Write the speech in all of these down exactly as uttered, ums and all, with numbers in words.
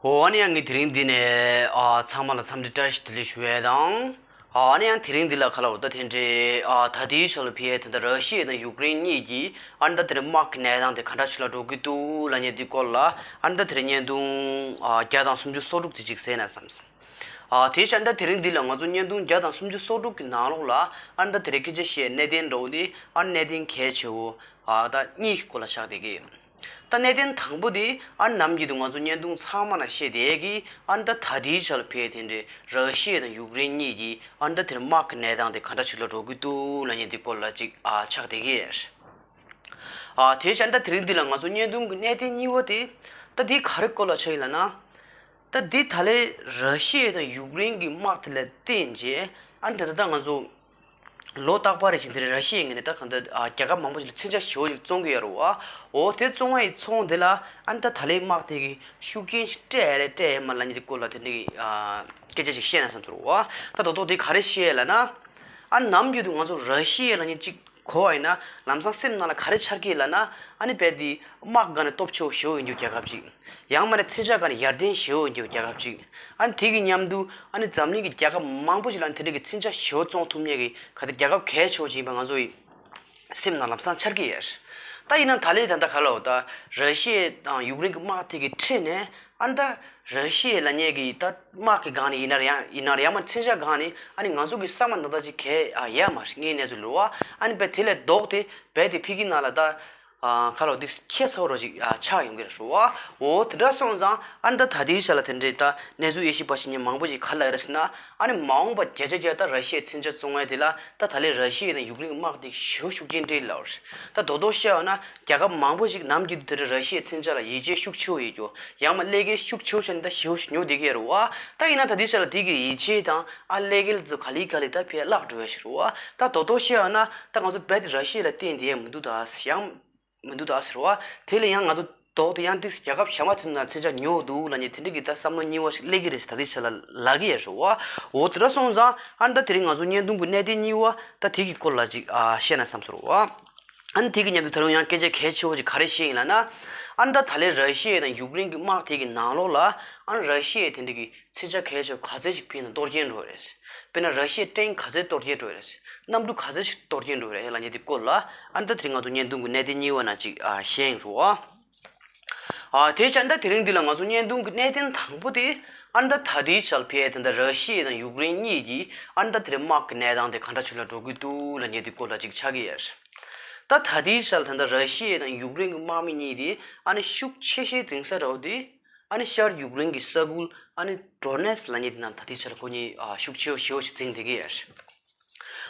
འོ་ཨ་ནི་ཡང་ངས་དེ་རིང་འདི་ནས་ཨ་ཚང་མ་ལ་འཚམས་འདྲི་བཀྲ་ཤིས་བདེ་ལེགས་ཞུ་ཡས་དང་། ཨ་ཨ་ནི་ཡང་དེ་རིང་འདི་ལ་ག་ལ་འོ་ད་དེ་འདྲའི་ཨ་ད་ལྟའི་ཆ་ལ་ཕི་ཨེ་དེ་འདྲ་ར་ཤི་ཡ་དང་ཡུཀ་རེན་གཉིས་ཀྱི་ཨ་ནི་ད་དེ་རིང་དམག་གི་གནས་སྟངས་དེ་ག་འདྲ་ཞིག་ལ་འགྲོ་གི་འདུག་ལབ་མཁན་དེ་སྐོར་ལ་ཨ་ནི་ད་དེ་རིང་བརྙན་ཐུང་ཨ་བརྒྱ་དང་སུམ་ཅུ་སོ་དྲུག་དེ་ཅིག་གཟིགས་ན་བསམ། ཨ་དེ་བྱས་ཨ་ནི་ད་དེ་རིང་འདི་ལ་ང་ཚོ་བརྙན་ཐུང་བརྒྱ་དང་སུམ་ཅུ་སོ་དྲུག་གི་ནང་ལོགས་ལ་ཨ་ནི་ད་དེ་རིང་སྐད་ཆ་བཤད་གནད་དོན་འདྲ་བོ་དེ་ཨ་ནི་གནད་དོན་གལ་ཆེ་བོ་ཨ་ད་གཉིས་ཀྱི་སྐོར་ལ་ཆགས་བསྡད་ཀྱི་ཡོད། ད་གནད་དོན་དང་པོ་དེ་ཨ་ནི་ནམ་རྒྱུན་དུ་ང་ཚོ་བརྙན་ཐུང་ཚང་མ་ན་བཤད་བསྡད་ཀྱི་ཨ་ནི་ད་ད་ལྟའི་ཆ་ལ་ཕི་ཨེ་དེ་འདྲའི་ར་ཤི་ཡ་དང་ཡུཀ་རེན་གཉིས་ཀྱི་ཨ་ནི་ད་དེ་རིང་དམག་གི་གནས་སྟངས་དེ་ག་འདྲ་ཞིག་ལ་འགྲོ་གི་འདུག་ལབ་མཁན་དེ་སྐོར་ལ་ཅིག་ཨ་ཆགས་བསྡད་ཀྱི་ཡོད། ཨ་དེ་བྱས་ཨ་ནི་ད་དེ་རིང་འདི་ལ་ང་ཚོ་བརྙན་ཐུང་གི་གནད་དོན་གཉིས་པ་དེ་ད་འདི་ག་རེ་སྐོར་ལ་ཆགས་ཡིན་ལབ་ན། ད་འདི་ད་ལོའི་ར་ཤི་ཡ་དང་ཡུཀ་རེན་གྱི་དམག་དེ་ལ་བརྟེན་རྗེས་ཨ་ནི་ད་ལྟ་ད་ང་ཚོ་ལོ་རྟག་པར་རེ་བཞིན་དེ་ར་ཤི་ཡའི་ངོས་ནས་ད་གང་ལྟར་ཨ་རྒྱལ་ཁབ་མང་པོ་ཞིག་ལ་མཚོན་ཆ་ཞེ་པོ་ཞིག་བཙོང་གི་ཡོད་རེད་བ། འོ་དེ་བཙོང་བ་ཡི་ཚོང་དེ་ལ་ཨ་ནི་ད་ད་ལོའི་དམག་དེ་གི་ཤུགས་རྐྱེན་ཞིག་སྤྲད་ཡ་རེད་སྤྲད་ཡ་མ་རེད་ལབ་མཁན་དེ་སྐོར་ལ་དེ་འདྲའི་ཨ་སྐད་ཆ་ཞིག་བཤད་ན་བསམ་སོང་རེད་བ། ད་དོ་དོ་དེ་ག་རེ་བཤད་ལབ་ན། ཨ་ནི་ནམ་རྒྱུན་དུ་ང་ཚོ་ར་ཤི་ཡ་ལབ་མཁན་གཅིག་གོ་བ་ཡིན་ན་ལམ་སང་སེམས་ནང་ལ་ག་རེ་འཆར་གི་ལབ་ན། ཨ་ནི་རྦད་དེ་དམག་སྒང་ནས་སྟོབས་ཆེ་བོ་ཞེ་པོ་ཡིན་རྒྱུ་རྒྱལ་ཁབ་ཅིག་ཡང་མིན་ན་མཚོན་ཆ་སྒང་ནས་ཡར་ལྡན་ཞེ་པོ་ཡིན་རྒྱུ་རྒྱལ་ཁབ་ཅིག་ཨ་ནི་དེ་གི་མཉམ་དུ་ཨ་ནི་འཛམ་གླིང་གི་རྒྱལ་ཁབ་མང་པོ་ཞིག་ལ་དེ་འདྲ་གི་མཚོན་ཆ་ཞེ་པོ་བཙོང་ཐུབ་མཁན་གྱི་ག་དེ་རྒྱལ་ཁབ་གལ་ཆེ་བོ་ཅིག་ཡིན་པ་ང་ཚོ་ཡི་སེམས་ནང་ལམ་སང་འཆར་གི་ཡོད། ད་ཡིན་ན་ད་ལོའི་ད་ལྟ་ག་ལ་འོ་ད་ར་ཤི་ཡ་དང་ཡུཀ་རེན་གྱི་དམག་དེ་གི་ཁྲོད་ནས་ཨ་ནི་ད་ར་ཤི་ཡ་ལབ་མཁན་གྱི་ད་དམག་གི་སྒང་ནས་ཡིན་ན་ཡང་ཡིན་ན་ཡང་མ་མཚོན་ཆ་སྒང་ནས་ཨ་ནི་ང་ཚོ་གི་ས་མ་ན་ད་ཅིག་གལ་ཡོད་མ་རེད་ངའི་གནས་ཚུལ་ལ་བ། ཨ་ནི་རྦད་དེ་ལས་ལྡོག་སྟེ་རྦད་དེ་ཕ་གི་ནང་ལ་ད་ཨ་ཁ་ལོ་འདི་ཁྱད་མཚར་རོ་ཅིག་ཨ་ཆགས་ཡོང་གི་རེད་ཤོ་བ། འོ་དེ་འདྲ་སོང་ཙང་ཨ་ནི་ད་ད་ལྟའི་ཆ་ལ་དེ་འདྲའི་ད་གནས་ཚུལ་དབྱེ་ཞིབ་པ་ཞིག་ཉིན་མང་པོ་ཞིག་ག་ལ་ཡོད་རེད་ཟེར་ན། ཨ་ནི་མ་འོངས་པ་བརྒྱ་ཆ་བརྒྱ་ད་ར་ཤི་ཡའི་མཚོན་ཆ་བཙོང་བ་དེ་ལ་ད་ད་ལོའི་ར་ཤི་ཡ་དང་ཡུཀ་རེན་གྱི་དམག་དེ་ཞེ་པོ་ཤུགས་རྐྱེན་སྤྲད་ལབ་རེད། ད་དོ་དོ་བཤད་ཡོང་ན་རྒྱལ་ཁབ་མང་པོ་ཞིག་ནམ་རྒྱུན་དུ་དེ་འདྲའི་ར་ཤི་ཡའི་མཚོན་ཆ་ལ་ཡིད་ཆེས་ཤུགས་ཆེ་བོ་ཡོད་རྒྱུ་ཡང་མ་ཀླད་ཀའི་ཤུགས་ཆེ་བོ་ཞིག་ནི་ད་ཞེ་པོ་ཞིག་ཉོ་བསྡད་ཀྱི་ཡོད་རེད་བ། ད་ཡིན་ན་ད་ལྟའི་ཆ་ལ་དེ་གི་ཡིད་ཆེས་དང་ཨ་ཀླད་ཀའི་ལ་ཚོ་ག་ལེ་ག་ལེ་ད་ཕར་བརླག་འགྲོ་ཡ་ཞིག་རེད་བ། ད་དོ་དོ་བཤད་ཡོང་ན་ད་ང་ཚོ་རྦད་དེ་ར་ཤི་ཡ་ལ་བརྟེན་བསྡད་ཡ་མི་འདུག་ད་ཡང་། མི་འདུག་ད་ཟེར་བ། དེ་ལས་ཡང་ང་ཚོ་ལྡོག་སྟེ་ཡང་ཏིག་རྒྱལ་ཁབ་གཞན་པ་དེ་ཚོ་ནང་མཚོན་ཆ་ཉོ་འདུག་ལབ་མཁན་དེ་འདྲ་གི་ད་བསམ་བློ་རྙིང་བ་ཞིག་སླེབས་ཀྱི་རེད་ཟེར་ད་ལྟའི་ཆ་ལ་ལབ་ཀྱི་ཡོད་རེད་བ། འོ་དེ་འདྲ་སོང་ཙང་ཨ་ནི་ད་དེ་རིང་ང་ཚོ་བརྙན་ཐུང་གི་གནད་དོན་གཉིས་པ་ད་དེ་གི་སྐོར་ལ་ཅིག་ཨ་བཤད་ན་བསམ་སོང་རེད་བ། ཨ་ནི་དེ་གི་མཉམ་དུ་ད་རུང་ཡང་སྐད་ཆ་གལ་ཆེ་བོ་ཅིག་ག་རེ་བཤད་ཡིན་ལབ་ན། ཨ་ནི་ད་ད་ལོའི་ར་ཤི་ཡ་དང་ཡུཀ་རེན་གྱི་དམག་དེ་གི་ནང་ལོགས་ལ་ཨ་ནི་ར་ཤི་ཡ་དེ་འདྲ་གི་མཚོན་ཆ་གལ་ཆེ་བ་ག་ཚད་ཅིག་ཕར་ནས་གཏོར་སྐྱོན་འགྲོ་རེད། དཔེར་ན་ར་ཤི་ཡའི་ཊེང་ག་ཚད་གཏོར་སྐྱོན་འགྲོ་རེད། གནམ་གྲུ་ག་ཚད་ཅིག་གཏོར་སྐྱོན་འགྲོ་རེད་ལབ་མཁན་དེ་སྐོར་ལ་ཨ་ནི་ད་དེ་རིང་ང་ཚོ་བརྙན་ཐུང་གི་གནད་དོན་གཉིས་པ་ནང་ཅིག་ཨ་བཤད་ཡིན་རོ། ཨ་དེ་བྱས་ཨ་ནི་ད་དེ་རིང་འདི་ལ་ང་ཚོ་བརྙན་ཐུང་གི་གནད་དོན་དང་པོ་དེ་ཨ་ནི་ད་ད་ལྟའི་ཆར་ཕར་ད་ལྟ་ར་ཤི་ཡ་དང་ཡུཀ་རེན་གཉིས་ཀྱིས་ཨ་ནི་ད་དེ་རིང་དམག་གི་གནས་སྟངས་དེ་ག་འདྲ་ཞིག་ལ་འགྲོ་གི་འདུག་ལབ་མཁན་དེ་སྐོར་ལ་ཅིག་ཆགས་ཀྱི་ཡོད། ད་ད་ལྟའི་ཆར་ད་ལྟ་ར་ཤི་ཡ་དང་ཡུཀ་རེན་གྱི་དམག་མི་གཉིས་དེ་ཨ་ནི་ཤུགས་ཆེ་ཤོས་འཛིང་ས་འདྲ་བོ་དེ། ཨ་ནི་ཤར་ཡུཀ་རེན་གྱི་ས་ཁུལ་ཨ་ནི་ཌོ་ནེ་སི་ལབ་མཁན་དེ་ནང་ད་ལྟའི་ཆར་ཁོ་གཉིས་ཨ་ཤུགས་ཆེ་བོ་ཞེ་བོ་ཞིག་འཛིང་བསྡད་ཀྱི་ཡོད་རེད།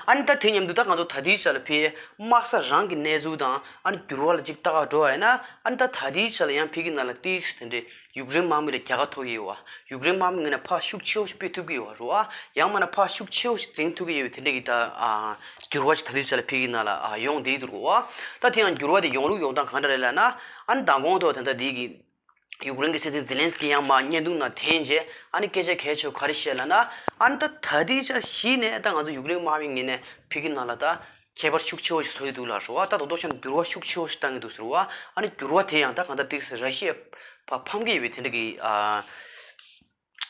ཨ་ནི་ད་དེ་མཉམ་དུ་ད་ང་ཚོ་ད་ལྟའི་ཆར་ལ་ཕར་དམག་ས་རང་གི་གནས་ཚུལ་དང་ཨ་ནི་འགྱུར་བ་ལ་ཅིག་ལྟ་ག་འགྲོ་བ་ཡིན་ན། ཨ་ནི་ད་ད་ལྟའི་ཆར་ལ་ཡང་ཕ་གི་ནང་ལ་ཏིག་དེ་འདྲའི་ཡུཀ་རེན་དམག་མི་ལ་རྒྱལ་ཁ་ཐོབ་ཀྱི་ཡོད་བ། ཡུཀ་རེན་དམག་མི་ངོས་ནས་ཕར་ཤུགས་ཆེ་བོ་ཞིག་སྤེལ་ཐུབ་ཀྱི་ཡོད་བ་རེད་བ། ཡང་མིན་ན་ཕར་ཤུགས་ཆེ་བོ་ཞིག་འཛིང་ཐུབ་ཀྱི་ཡོད་པའི་དེ་འདྲའི་གི་ད་ཨ་འགྱུར་བ་ཞིག་ད་ལྟའི་ཆར་ལ་ཕ་གི་ནང་ལ་ཨ་ཡོང་བསྡད་འདུག་རེད་བ། ད་དེ་ཡང་འགྱུར་བ་དེ་ཡོང་ལུགས་ཡོང་སྟངས་གང་འདྲ་རེད་ལབ་ན། ཨ་ནི་མདང་དགོང་ཐོག་ད་ལྟ་འདི་གི་ཡུཀ་རེན་གྱི་སྲིད་འཛིན་ཛེ་ལན་སི་ཀི་ཡང་མར་བརྙན་ཐུང་ནང་འཐེན་རྗེས་ཨ་ནི་སྐད་ཆ་གལ་ཆེ་བ་ག་རེ་བཤད་ལབ་ན། ཨ་ནི་ད་ད་ལྟའི་ཆར་གཞི་ནས་ད་ང་ཚོ་ཡུཀ་རེན་དམག་མི་ངོས་ནས་ཕ་གི་ནང་ལ་ད་ཁྱད་པར་ཤུགས་ཆེ་བོ་ཞིག་བཟོ་ཡི་འདུག་ལབ་རེད་བ། ད་དོ་དོ་བྱས་ན་འགྱུར་བ་ཤུགས་ཆེ་བོ་ཞིག་བཏང་གི་འདུག་ཟེར་བ། ཨ་ནི་འགྱུར་བ་དེ་ཡང་ད་གང་ལྟར་ཏིག་ཙམ་ར་ཤི་ཡ་ཕར་ཕམ་གྱི་ཡོད་པའི་དེ་འདྲ་གི་ཨ་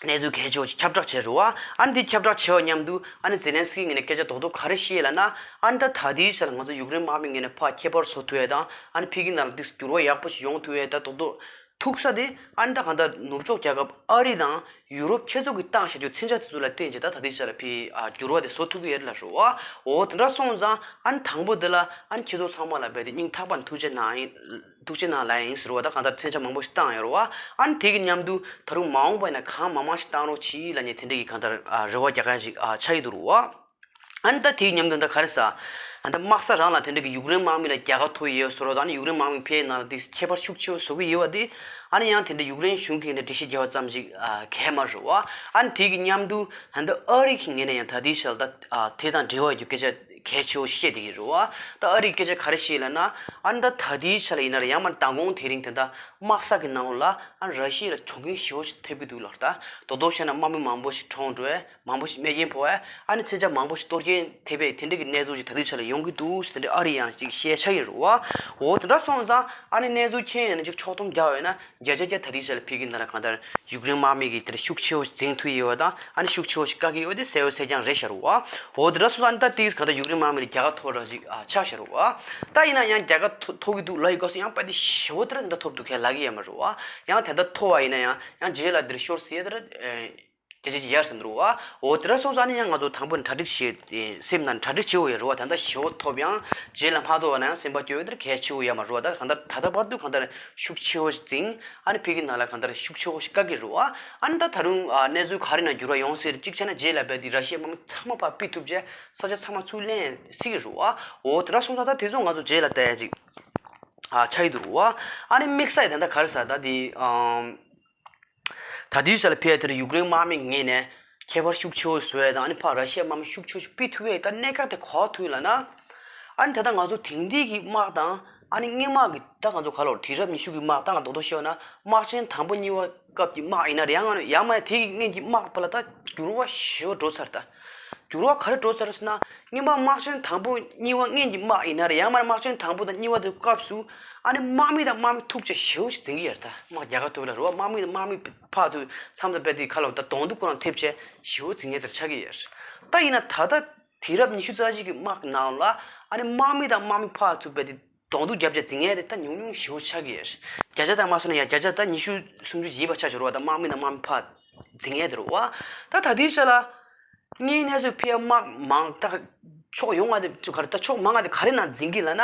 གནས་ཚུལ་གལ་ཆེ་བོ་ཞིག་ཁྱབ་བསྒྲགས་བྱས་རེད་བ། ཨ་ནི་དེ་ཁྱབ་བསྒྲགས་བྱས་པ་མཉམ་དུ་ཨ་ནི་ཛེ་ལན་སི་ཀི་ངོས་ནས་སྐད་ཆ་རྡོག་རྡོག་ག་རེ་བཤད་ལབ་ན། ཨ་ནི་ད་ད་ལྟའི་ཆར་ལ་ང་ཚོ་ཡུཀ་རེན་དམག་མི་ངོས་ནས་ཕར་ཁྱད་པར་བཟོ་ཐུབ་ཡས་དང་ཨ་ནི་ཕ་གི་ནང་ལ་ཏིག་ཙམ་འགྱུར་བ་ཡག་པོ་ཞིག་ཡོང་ཐུབ་ཡས་ད་རྡོག་རྡོག་ཐུག་ས་དེ་ཨ་ནི་ད་གང་ལྟར་ནུབ་ཕྱོགས་རྒྱལ་ཁབ་ཨ་རི་དང་ཡུ་རོབ་ཁྱེད་ཚོ་གིས་བཏང་བཞག་རྒྱུ་མཚོན་ཆ་དེ་ཚོ་ལ་བརྟེན་བྱས་ད་ད་ལྟའི་ཆར་ལ་ཕར་ཨ་འགྱུར་བ་དེ་བཟོ་ཐུབ་ཀྱི་ཡོད་རེད་ལབ་རེད་བ། འོ་དེ་འདྲ་སོང་ཙང་ཨ་ནི་དང་པོ་དེ་ལ་ཨ་ནི་ཁྱེད་ཚོ་ཚང་མ་ལ་རྦད་དེ་སྙིང་ཐག་པ་ནས་ཐུགས་རྗེ་གནང་ཡིན། ཐུགས་རྗེ་གནང་ལབ་ཡིན་ཟེར་བ། ད་གང་ལྟར་མཚོན་ཆ་མང་པོ་ཞིག་བཏང་ཡོད་རེད་བ། ཨ་ནི་དེ་གི་མཉམ་དུ་ད་རུང་མ་འོངས་པ་ཡིན་ན་གང་མང་མང་ཞིག་བཏང་རོགས་གྱིས་ལབ་མཁན་དེ་འདྲ་གི་གང་ལྟར་ཨ་རེ་བ་རྒྱག་མཁན་ཞིག་ཨ་ཆགས་ཀྱི་འདུག་རེད་བ། ཨ་ནི་ད་དེའི་མཉམ་དུ་ད་ག་རེ་ཟ། ཨ་ནི་ད་དམག་ས་རང་ལ་དེ་འདྲ་གི་ཡུཀ་རེན་དམག་མི་ལ་རྒྱལ་ཁ་ཐོབ་ཡོད་ཟེར་རོ། ད་ཨ་ནི་ཡུཀ་རེན་དམག་མི་ཕའི་ནང་ལ་དེ་ཁྱད་པར་ཤུགས་ཆེ་བོ་བཟོ་གི་ཡོད་པ་དེ། ཨ་ནི་ཡང་དེ་འདྲ་ཡུཀ་རེན་གཞུང་གིས་འདྲ་འགྲེལ་བཤད་རྒྱག་པ་ཙམ་ཞིག་ཨ་གལ་མ་རེད་བ། ཨ་ནི་དེ་གི་མཉམ་དུ་ད་ལྟ་ཨ་རི་གི་ངོས་ནས་ཡང་ད་ལྟའི་ཆར་ད་ཨ་དེ་དང་འབྲེལ་བ་ཡོད་རྒྱུ་སྐད་ཆ་ གལ་ཆེ་བོ་ཞིག་བཤད་བསྡད་ཀྱི་རེད་བ། ད་ཨ་རིའི་སྐད་ཆ་ག་རེ་བཤད་ལབ་ན། ཨ་ནི་ད་ད་ལྟའི་ཆ་ལ་ཡིན་ན་ར་ཡང་མ་མདང་དགོང་དེ་རིང་དེ་འདྲ་དམག་ས་གི་ནང་ལ་ཨ་ནི་ར་ཤི་ཡ་ལ་གྱོང་གུན་ཞེ་བོ་ཞིག་ཐེབས་ཀྱི་འདུག་ལབ། ད་རྡོག་རྡོག་བཤད་ན་དམག་མི་མང་པོ་ཞིག་གྲོངས་འགྲོ་བས། མང་པོ་ཞིག་རྨས་སྐྱོན་ཕོག་པས། ཨ་ནི་མཚོན་ཆ་མང་པོ་ཞིག་གཏོར་སྐྱོན་ཐེབས་པའི་དེ་འདྲ་གི་གནས་ཚུལ་ཞིག་ད་ལྟའི་ཆ་ལ་ཡོང་གི་འདུག་ཟེར། དེ་འདྲ་ཨ་རི་ཡང་ཞིག་བཤད་ཆགས་ཀྱི་རེད་བ། འོ་དེ་འདྲ་སོང་ཙང་ཨ་ནི་གནས་ཚུལ་མཁྱེན་ཡོད་ན་ཅིག་ཕྱོགས་བསྡོམས་རྒྱག་ཡོད་ན། བརྒྱ་ཆ་བརྒྱ་ད་ལྟའི་ཆ་ལ་ཕ་གི་ནང་ལ་གང་ལྟར་ཡུཀ་རེན་དམག་མི་གིས་དེར་ཤུགས་ཆེ་བོ་འཛིང་ཐུབ་ཡོད་པ་དང་། ཨ་ནི་ཤུགས་ཆེ་བོ་ཞིག་བཀག་གི་ཡོད་པ་དེ་གསལ་པོ་གསལ་རྐྱང་རེད་ཤག་རེད་བ། འོ་དེ་འདྲ་སོང་ཙང་ཨ་ནི་ད་དེས་གང་ལྟར་ཡུཀ་རེན་དམག་མི་ལ་རྒྱལ་ཁ་ཐོབ་ར་ཞིག་ཨ་ཆགས་ཤག་རེད་བ། ད་ཡིན་ན་ཡང་རྒྱལ་ཁ་ཐོབ་ཐོབ་ཀྱི་འདུག་ལབ་ཡི་སྐབས་སུ་ཡང་དཔེ་དེ་ཞེ་བོ་དེ་འདྲ་དེ་འདྲ་ཐོབ་འདུག་གས་ལབ་ཀྱི་ཡོད་མ་རེད་བ། ཡང་དེ་འདྲ་ཐོབ་པ་ཡིན་ན་ཡང་ཡང་རྗེས་ལ་དེར་ཤོར་སྲིད་ཡ་དེ་འདྲ། སྐད་ཆ་ཅིག་ཡར་ཟིན་འདུག་བ། འོ་དེ་འདྲ་སོང་ཙང་ཨ་ནི་ཡང་ང་ཚོ་དང་པོ་ནས་གྲ་སྒྲིག་བྱེད་སེམས་ནང་གྲ་སྒྲིག་བྱེད་དགོས་ཡ་རེད་བ། ད་ལྟ་ཞེ་བོ་ཐོབ་ཡང་རྗེས་ལ་མ་ཐོབ་པ་ན་ཡང་སེམས་པ་སྐྱོ་ཡ་དེ་གལ་ཆེ་བོ་ཡ་མ་རེད་བ། ད་གང་ལྟར་ད་ལྟ་བར་དུ་གང་ལྟར་ཤུགས་ཆེ་བོ་ཞིག་འཛིང་། ཨ་ནི་ཕ་གི་ནང་ལ་གང་ལྟར་ཤུགས་ཆེ་བོ་ཞིག་བཀག་གི་རེད་བ། ཨ་ནི་ད་ད་རུང་ཨ་གནས་ཚུལ་ག་རེ་ནང་འགྱུར་བ་ཡོང་སྲིད་རེད། གཅིག་བྱས་ན་རྗེས་ལ་རྦད་དེ་ར་ཤི་ཡའི་དམག་མི་ཚང་མ་ཕར་ཕུད་ཐུབ་བྱས་ས་ཆ་ཚང་མ་ཚུར་ལེན་སྲིད་ཀྱི་རེད་བ། འོ་དེ་འདྲ་སོང་ཙང་ད་དེ་ཚོ་ང་ཚོ་རྗེས་ལ་བལྟ་ཡ་ཅིག་ཨ་ཆགས་ཀྱི་འདུག་བ། ཨ་ནི་དམིགས་བསལ་ད་ལྟ་ག་རེ་ཟེར་ད་དེ་ཨམ། ད་ལྟའི་ཆ་ལ་ཕ་གི་དེར་ཡུཀ་རེན་དམག་མི་ངོས་ནས་ཁྱད་པར་ཤུགས་ཆེ་བོ་བཟོ་ཡས་དང་། ཨ་ནི་ཕར་ར་ཤི་ཡ་དམག་མི་ཤུགས་ཆེ་བོ་ཞིག་ཕུད་ཐུབ་ཡས་ད་གནད་འགག་དེ་ག་པར་ཐུག་ཡོད་ལབ་ན། ཨ་ནི་ད་ལྟ་ང་ཚོ་དེང་དུས་ཀྱི་དམག་དང་ཨ་ནི་སྔོན་མ་གི་ད་ང་ཚོ་ག་ལབ་དུས་རབས་ཉི་ཤུ་གི་དམག་ད་ང་རྡོག་རྡོག་བཤད་ན་དམག་ཆེན་དང་པོ་གཉིས་པ་སྐབས་ཀྱི་དམག་ཡིན་ན་རེད། ཡང་ཡང་མིན་ན་དེ་གི་སྔོན་གྱི་དམག་བར་ལ་ད་འགྱུར་བ་ཞེ་པོ་འགྲོ་ཚར་ད། འགྱུར་བ་ག་རེ་འགྲོ་ཚར་ཟེར་ན། སྔོན་མ་དམག་ཆེན་དང་པོ་གཉིས་པ་སྔོན་གྱི་དམག་ཡིན་ན་རེད། ཡང་མིན་ན་དམག་ཆེན་དང་པོ་དང་གཉིས་པ་དེ་སྐབས་སུ་ཨ་ནི་དམག་མི་དང་དམག་མི་ཐུག་ཆ་ཞེ་པོ་ཞིག་འཛིང་གི་ཡོད་རེད་ད། དམག་རྒྱལ་ཁ་ཐོབ་ལ་རེད་བ། དམག་མི་དང་དམག་མི་ཕར་ཚུར་མཚམས་མཚམས་རྦད་དེ་ཁ་ལོ་ད་གདོང་ཐུག་ཁོ་རང་ཐེབས་ཆ་ཞེ་པོ་འཛིང་ཡས་དེར་ཆགས་ཀྱི་ཡོད་རེད། ད་ཡིན་ན་ད་ལྟ་དུས་རབས་ཉི་ཤུ་རྩ་གཅིག་གི་དམག་གི་ནང་ལ་ཨ་ནི་དམག་མི་དང་དམག་མི་ཕར་ཚུར་རྦད་དེ་གདོང་ཐུག་རྒྱབ་ཆ་འཛིང་ཡས་དེ་ད་ཉུང་ཉུང་ཞེ་པོ་ཆགས་ཀྱི་ཡོད་རེད། བརྒྱ་ཆ་ད་མ་སོང་ན་ཡང་བརྒྱ་ཆ་ད་ཉི་ཤུ་སུམ་ཅུ་ཡིན་པ་ཆགས་ཀྱི་རེད་བ། ད་དམག་མི་དང་དམག་མི་ཕར་འཛིང་ཡས་དེ་རེད་བ། ད་ད་ལྟའི་ཆ་ལ། དངོས་གནས་སུ་ཕ་གི་དམག་མང་ད་ཕྱོགས་ཡོངས་ལྔ་དེ་ཚོ་ག་རེ་ད་ཕྱོགས་མང་ང་དེ་ག་རེ་ནང་འཛིང་གི་ལབ་ན།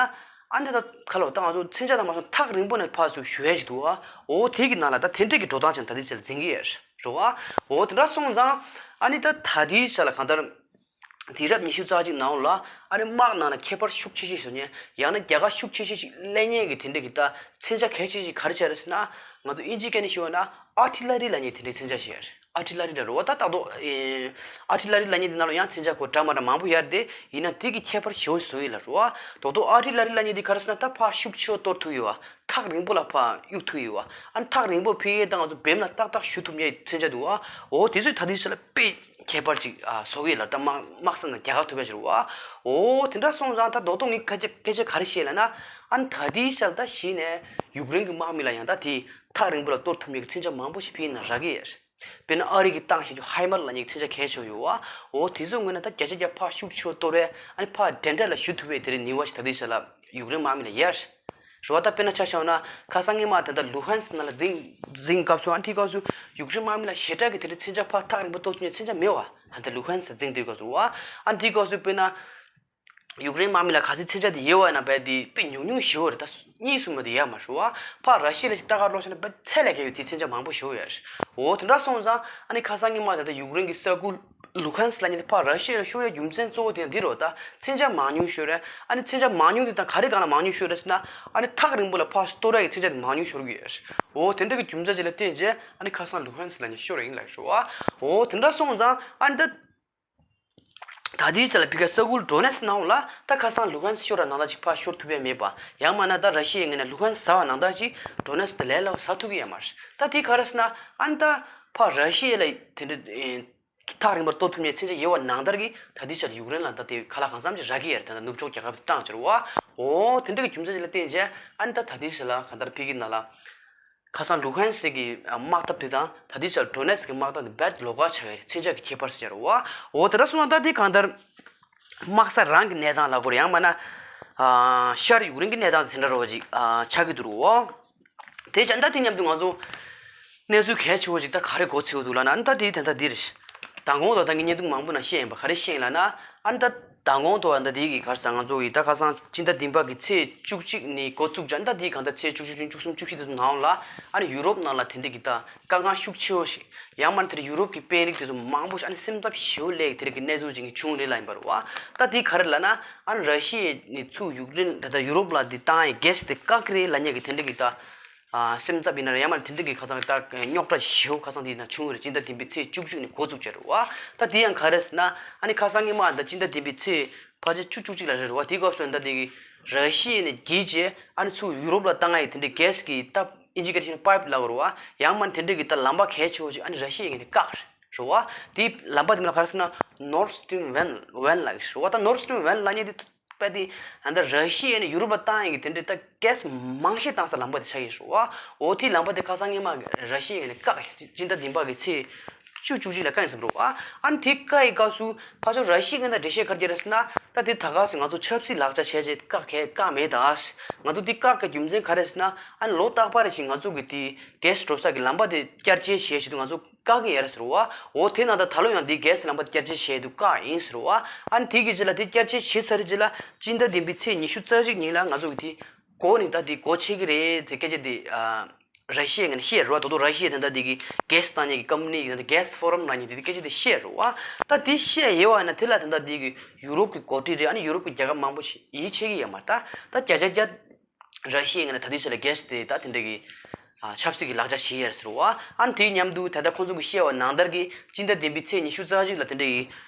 ཨ་འདི་ད་ག་ལོ་ད་ང་ཚོ་མཚོན་ཆ་དང་མ་སོང་ཐག་རིང་པོ་ནས་ཕར་ཚུར་གཞུ་ཡས་ཞིག་འདུག་བ། འོ་དེ་གི་ནང་ལ་ད་དེ་འདྲས་ཀྱི་འགྲོ་སྟངས་ཅན་ད་ལྟའི་ཆ་ལ་འཛིང་གི་ཡོད་རེད་བ། འོ་དེ་འདྲ་སོང་ཙང་ཨ་ནི་ད་ད་ལྟའི་ཆ་ལ་གང་ལྟར་དུས་རབས་ཉི་ཤུ་རྩ་གཅིག་ནང་ལ་ཨ་ནི་དམག་ནང་ལ་ཁྱད་པར་ཤུགས་ཆེ་ཤོས་བཟོ་མཁན་ཡང་ན་རྒྱལ་ཁ་ཤུགས་ཆེ་ཤོས་ཤིག་ལེན་མཁན་གྱི་དེ་འདྲས་ཀྱི་ད་མཚོན་ཆ་གལ་ཆེ་ཤོས་ག་རེ་བྱས་རེད་ཟེར་ན། ང་ཚོ་དབྱིན་ཇིའི་སྐད་ནས་ཞུས་པ་ན་ཨར་ཊི་ལ་རི་ལབ་མཁན་དེ་འདྲའི་མཚོན་ཆ་ཞིག་ཡོད་རེད། ཨར་ཊི་ལ་རི་ལ་རོ་བ་ད་ཏག་ཏོག་ཨེ། ཨར་ཊི་ལ་རི་ལབ་མཁན་དེ་ནང་ལ་ཡང་མཚོན་ཆ་གོ་འདྲ་མ་འདྲ་མང་པོ་ཡོད་རེད་དེ། ཡིན་ན་དེ་གི་ཁྱད་པར་ཞེ་པོ་བཟོ་ཡི་ལ་རོ་བ། ཏོག་ཏོག་ཨར་ཊི་ལ་རི་ལབ་མཁན་དེ་ག་རེ་ཟེར་ན་ད་ཕར་ཤུགས་ཆེ་བ་གཏོར་ཐུབ་ཡོད་བ། ཐག་རིང་པོ་ལ་ཕར་གཡུག་ཐུབ་ཡོད་བ། ཨ་ནི་ཐག་རིང་པོ་ཕ་གི་ད་ང་ཚོ་བེམ་ལ་ཏག་ཏག་གཞུ་ཐུབ་མཁན་མཚོན་ཆ་འདུག་བ། འོ་དེ་ཚོས་ད་དེའི་ཕྱིར་ལ་དཔེ་ཁྱད་པར་ཅིག་ཨ་བཟོ་གི་ལ་ད་དམག་དམག་ས་ནང་རྒྱལ་ཁ་ཐོབ་ཡ་ཅིག་རེད་བ། འོ་དེ་འདྲ་སོང་ཙང་ད་རྡོག་རྡོག་ངས་སྐད་ཆ་སྐད་ཆ་ག་རེ་བཤད་ལབ་ན། ཨ་ནི་ད་དེའི་ཕྱིར་ད་གཞི་ནས་ཡུཀ་རེན་གྱི་དམག་མི་ལ་ཡང་ད་དེ་ཐག་རིང་པོ་ལ་གཏོར་ཐུབ་མཁན་གྱི་མཚོན་ཆ་མང་པོ་ཞིག་ཕ་གི་ནང་རག་གི་ཡོད་རེད། དཔེར་ན་ཨ་རི་གི་ཏང་ཞེས་ཀྱི་ཧའི་མར་ལབ་མཁན་གྱི་མཚོན་ཆ་གལ་ཆེ་ཡོད་བ། འོ་དེ་ཚོའི་ངོས་ནས་ད་བརྒྱ་ཆ་བརྒྱ་ཕར་ཤུགས་ཆེ་བ་གཏོར་བས་ཨ་ནི་ཕར་འགྲན་ཟླ་ལ་ཞུགས་ཐུབ་པའི་དེ་རིང་ནུས་པ་ཞིག་ད་ལྟའི་ཆ་ལ་ཡུཀ་རེན་དམག་མི་ལ་ཡོད་རེད། རེད་བ། ད་དཔེར་ན་ཆ་བཞག་ན་ཁ་སང་སྔོན་མ་ད་ལྟ་ལུ་ཧན་སི་ནང་ལ་འཛིང་འཛིང་སྐབས་སུ་ཨ་ནི་དེའི་སྐབས་སུ་ཡུཀ་རེན་དམག་མི་ལ་ཞེ་དྲག་གི་དེ་རིང་མཚོན་ཆ་ཕར་ཐག་རིང་པོ་གཏོར་ཐུབ་མཁན་མཚོན་ཆ་མེད་བ། ད་ལྟ་ལུ་ཧན་སི་འཛིང་དུས་སྐབས་སུ་རེད་བ། ཨ་ནི་དེའི་སྐབས་སུ་དཔེར་ན། ཡུཀ་རེན་དམག་མི་ལ་ག་ཚོད་མཚོན་ཆ་དེ་ཡོད་པ་ཡིན་ན་རྦད་དེ་དཔེ་ཉུང་ཉུང་ཞེ་པོ་རེད། ད་གཉིས་གསུམ་མ་གཏོགས་ཡོད་མ་རེད་བ། ཕར་ར་ཤི་ཡ་ལ་ཅིག་ལྟ་ག་སླེབས་ན་རྦད་ཚད་ལས་བརྒལ་བའི་དེ་མཚོན་ཆ་མང་པོ་ཞེ་པོ་ཡོད་རེད། འོ་དེ་འདྲ་སོང་ཙང་ཨ་ནི་ཁ་སང་སྔོན་མ་ད་ལྟ་ཡུཀ་རེན་གྱི་ས་ཁུལ་ལུ་ཧན་སི་ལབ་མཁན་དེ་ཕར་ར་ཤི་ཡ་ལ་ཤོར་ཡ་རྒྱུ་མཚན་གཙོ་བོ་དེ་ཡང་འདི་རེད་བ། ད་མཚོན་ཆ་མང་ཉུང་ཤོར་རེད། ཨ་ནི་མཚོན་ཆ་མང་ཉུང་དེ་དང་ག་རེ་སྒང་ལ་མང་ཉུང་ཤོར་རེད་ཟེར་ན། ཨ་ནི་ཐག་རིང་པོ་ལ་ཕར་གཏོར་ཡ་གི་མཚོན་ཆ་དེ་མང་ཉུང་ཤོར་གི་ཡོད་རེད། འོ་དེ་འདྲ་གི་རྒྱུ་མཚན་ཅིག་ལ་བརྟེན་བྱས་ཨ་ནི་ཁ་སང་ལུ་ཧན་སི་ལབ་མཁན་ཤོར་ཡིན་ལབ་ཞུ་བ། འོ་དེ་འདྲ་སོང་ཙང་ཨ་ནི་ད། ད་ལྟའི་ཆ་ལ་ཕ་གི་ས་ཁུལ་ཌོ་ནེ་སི་ནང་ལ་ད་ཁ་སང་ལུ་ཧན་སི་ཤོར་བ་ནང་ལྟར་ཅིག་ཕར་ཤོར་ཐུབ་ཡ་མེད་པ། ཡང་མིན་ན་ད་ར་ཤི་ཡའི་ངོས་ནས་ལུ་ཧན་སི་ཟ་བ་ནང་ལྟར་ཅིག་ཌོ་ནེ་སི་དེ་ལས་སླ་བོ་ཟ་ཐུབ་ཀྱི་ཡོད་མ་རེད། ད་དེ་ག་རེ་ཟེར་ན་ཨ་ནི་ད་ཕར་ར་ཤི་ཡ་ལ་དེ་འདྲ་ཨེ་ཐག་རིང་པོར་གཏོར་ཐུབ་མཁན་མཚོན་ཆ་ཡོད་པ་ནང་ལྟར་གྱི་ད་ལྟའི་ཆ་ལ་ཡུཀ་རེན་ལ་ད་དེ་ཁ་ལག་གང་འཚམ་ཅིག་རག་གི་ཡོད་རེད། ད་ལྟ་ནུབ་ཕྱོགས་རྒྱལ་ཁབ་ཏང་ཅིག་རེད་བ། འོ་དེ་འདྲ་གི་རྒྱུ་མཚན་ཅིག་ལ་བརྟེན་བྱས་ཨ་ནི་ད་ད་ལྟའི་ཆ་ལ་གང་ལྟར་ཕ་གི་ནང་ལ། ཁ་སང་ལུ་ཧན་སི་གི་དམག་འཐབ་དེ་དང་ད་ལྟའི་ཆར་ཌོ་ནེ་སི་གི་དམག་འཐབ་དེ་རྦད་ལོགས་ཀ་ཆགས་ཡོད་རེད། མཚོན་ཆ་གི་ཁྱད་པར་ཟེར་རོ། འོ་དེ་འདྲ་སོང་ན་ད་དེ་གང་ལྟར་དམག་ས་རང་གི་གནས་སྟངས་ལབ་དགོས་རེད། ཡང་མིན་ན་ཨ་ཤར་ཡུཀ་རེན་གི་གནས་སྟངས་དེ་དེ་འདྲ་རོ་ཅིག་ཨ་ཆགས་ཀྱི་འདུག་རོ། དེ་བྱས་ད་དེ་མཉམ་དུ་ང་ཚོ་གནས་ཚུལ་གལ་ཆེ་བོ་ཅིག་ད་ག་རེ་གོ་ཚོད་འདུག་ལབ་ན། ཨ་ནི་ད་དེ་དེ་འདྲ་འདི་རེད། མདང་དགོང་དང་ད་ངས་བརྙན་ཐུང་མང་པོ་ནང་བཤད་ཡིན་པ་ག་རེ་བཤད་ཡིན་ལབ་ན། ཨ་ནི་ད་མདང་དགོང་དུ་ད་འདི་གི་ག་རེ་ཟེར། ང་ཚོ་ཡི་ད་ཁ་སང་སྤྱི་ཟླ་བདུན་པ་གི་ཚེས་བཅུ་གཅིག་ནས་འགོ་བཙུགས་ཀྱང་ད་འདི་གང་ལྟར་ཚེས་བཅུ་གཅིག་བཅུ་གཉིས་བཅུ་གསུམ་བཅུ་བཞི་དེ་ཚོ་ནང་ལ་ཨ་ནི་ཡུ་རོབ་ནང་ལ་དེ་འདྲ་གི་ད་དཀའ་ངལ་ཤུགས་ཆེ་བོ་ཞིག་ཡང་མིན་ན་དེར་ཡུ་རོབ་ཀྱི་དཔོན་རིགས་དེ་ཚོ་མང་པོ་ཞིག་ཨ་ནི་སེམས་འཚབ་ཞེ་པོ་སླེབས་དེ་རིགས་ཀྱི་གནས་ཚུལ་ཅིག་བྱུང་རེད་ལབ་ཡིན་པ་རེད་བ། ད་འདི་ག་རེ་ལབ་ན་ཨ་ནི་ར་ཤི་ཡ་ནས་ཚུར་ཡུཀ་རེན་ད་ལྟ་ཡུ་རོབ་ལ་འདི་བཏང་ཡ་གྷེ་སི་དེ་བཀག་གི་རེད་ལབ་མཁན་གྱི་དེ་འདྲ་གི་ད། ཨ་སེམས་འཚབ་ཡིན་ན་རེད། ཡང་མིན་ན་དེ་འདྲ་གི་ཁ་སང་ད་རྙོག་དྲ་ཞེ་པོ་ཁ་སང་དེ་ཡིན་ན་བྱུང་ཡོད་རེད། སྤྱི་ཟླ་བདུན་པའི་ཚེས་བཅུ་གཅིག་ནས་འགོ་བཙུགས་བྱས་རེད་བ། ད་དེ་ཡང་ག་རེ་ཟེར་ན་ཨ་ནི་ཁ་སང་སྔོན་མ་ད་སྤྱི་ཟླ་བདུན་པའི་ཚེས་ ཕལ་ཆེར་བཅུ་བཅུ་གཅིག་ལ་རེད་རེད་བ། དེའི་སྐབས་སུ་ད་དེ་གི་ར་ཤི་ཡ་ནས་བརྒྱུད་བྱས་ཨ་ནི་ཚུར་ཡུ་རོབ་ལ་བཏང་ཡ་ཡི་དེ་འདྲའི་གེ་སི་གི་ད་ཨིན་ཇི་སྐད་ཆ་ནི་པའིབ་ལབ་དགོས་རེད་བ། ཡང་མིན་དེ་འདྲའི་གི་ད་ལམ་པ་གལ་ཆེ་བོ་ཞིག་ཨ་ནི་ར་ཤི་ཡ་ངོས་ནས་བཀག་རེད་རེད་བ། དེའི་ལམ་པ་དེ་མིང་ལ་ག་རེ་ཟེར་ན་Nord Stream one one ལབ་ཀྱི་རེད་བ། ད་Nord Stream one ལབ་མཁན་དེ་དཔེ་དེ་ད་ལྟ་ར་ཤི་ཡ་ནས་ཡུ་རོབ་ལ་བཏང་ཡ་གི་དེ་འདྲའི་ད་གེ་སི་མང་ཤས་བཏང་ས་ལམ་པ་དེ་ཆགས་ཀྱི་རེད་བ། འོ་དེའི་ལམ་པ་དེ་ཁ་སང་སྔོན་མ་ར་ཤི་ཡ་ངོས་ནས་བཀག་ཡ། སྤྱི་ཟླ་བདུན་པ་གི་ཚེས་བཅུ་བཅུ་གཅིག་ལ་བཀག་ཡིན་བསམ་རེད་བ། ཨ་ནི་དེ་བཀག་ཡི་སྐབས་སུ་ཕར་ཕྱོགས་ར་ཤི་ཡ་ངོས་ནས་འགྲེལ་བཤད་ག་རེ་རྒྱག་རེད་ཟེར་ན། ད་དེ་ད་ག་སེ་ང་ཚོ་ཆབ་སྲིད་ལག་ཆ་བྱས་རྗེས་བཀག་གི་བཀག་མེད་ད། ང་ཚོ་དེ་བཀག་གི་རྒྱུ་མཚན་ག་རེ་ཟེར་ན། ཨ་ནི་ལོ་རྟག་པར་བཞིན་ང་ཚོ་གི་དེ་གེ་སི་འགྲོ་ས་གི་ལམ་པ་དེ་བསྐྱར་བཅོས་བྱེད་ཆེད་དུ་ང་ཚོ་བཀག་གི་ཡོད་རེད་ཟེར་བ། འོ་དེ་ན་ད་ད་ལོ་ཡང་དེ་གེ་སི་ལམ་པ་བསྐྱར་བཅོས་བྱས་དུས་བཀག་ཡིན་ཟེར་བ། ཨ་ནི་དེ་གི་རྗེས་ལ་དེ་བསྐྱར་བཅོས་བྱས་ཚར་རྗེས་ལ་སྤྱི་ཟླ་བདུན་པའི་ཚེས་ཉི་ཤུ་རྩ་གཅིག་ཉིན་ལ་ང་ཚོ་གི་དེ་སྒོ་ནས་ད་དེ་སྒོ་ཕྱེ་གི་རེད་དེ་སྐད་ཆ་དེ་ཨ་ར་ཤི་ཡ་ངོས་ནས་བཤད་རེད་བ། དོ་དོ་ར་ཤི་ཡ་དེ་འདྲ་དེ་གི་གེ་སི་བཏང་མཁན་གི་ཀམ་པ་ནི་གི་དེ་འདྲ་གེ་སི་ཕོ་རམ་ལབ་མཁན་དེ་དེ་སྐད་ཆ་དེ་བཤད་རེད་བ། ད་དེ་བཤད་ཡོད་བ་ཡིན་ན་དེ་ལ་དེ་འདྲ་དེ་གི་ཡུ་རོབ་གི་འགོ་ཁྲིད་རེད། ཨ་ནི་ཡུ་རོབ་གི་རྒྱལ་ཁབ་མང་པོ་ཞིག་ཡིད་ཆེས་གི་ཡོད་མ་རེད། ད་ད་བརྒྱ་ཆ་བརྒྱ་ར་ཤི་ཡའི་ངོས་ནས་ད་ལྟའི་ཆ་ལ་གེ་སི་དེ་ད་དེ་འདྲ་གི་ཨ་ཆབ་སྲིད་ཀྱི་ལག་ཆ་བྱེད་ཡས་ཟེར་བ། ཨ་ནི་དེའི་མཉམ་དུ་ད་ལྟ་ཁོང་ཚོ་གི་བཤད་པ་ནང་ལྟར་གྱི་སྤྱི་ཟླ་བདུན་པའི་ཚེས་ཉི་ཤུ་རྩ་གཅིག་ལ་དེ་འདྲ་གི་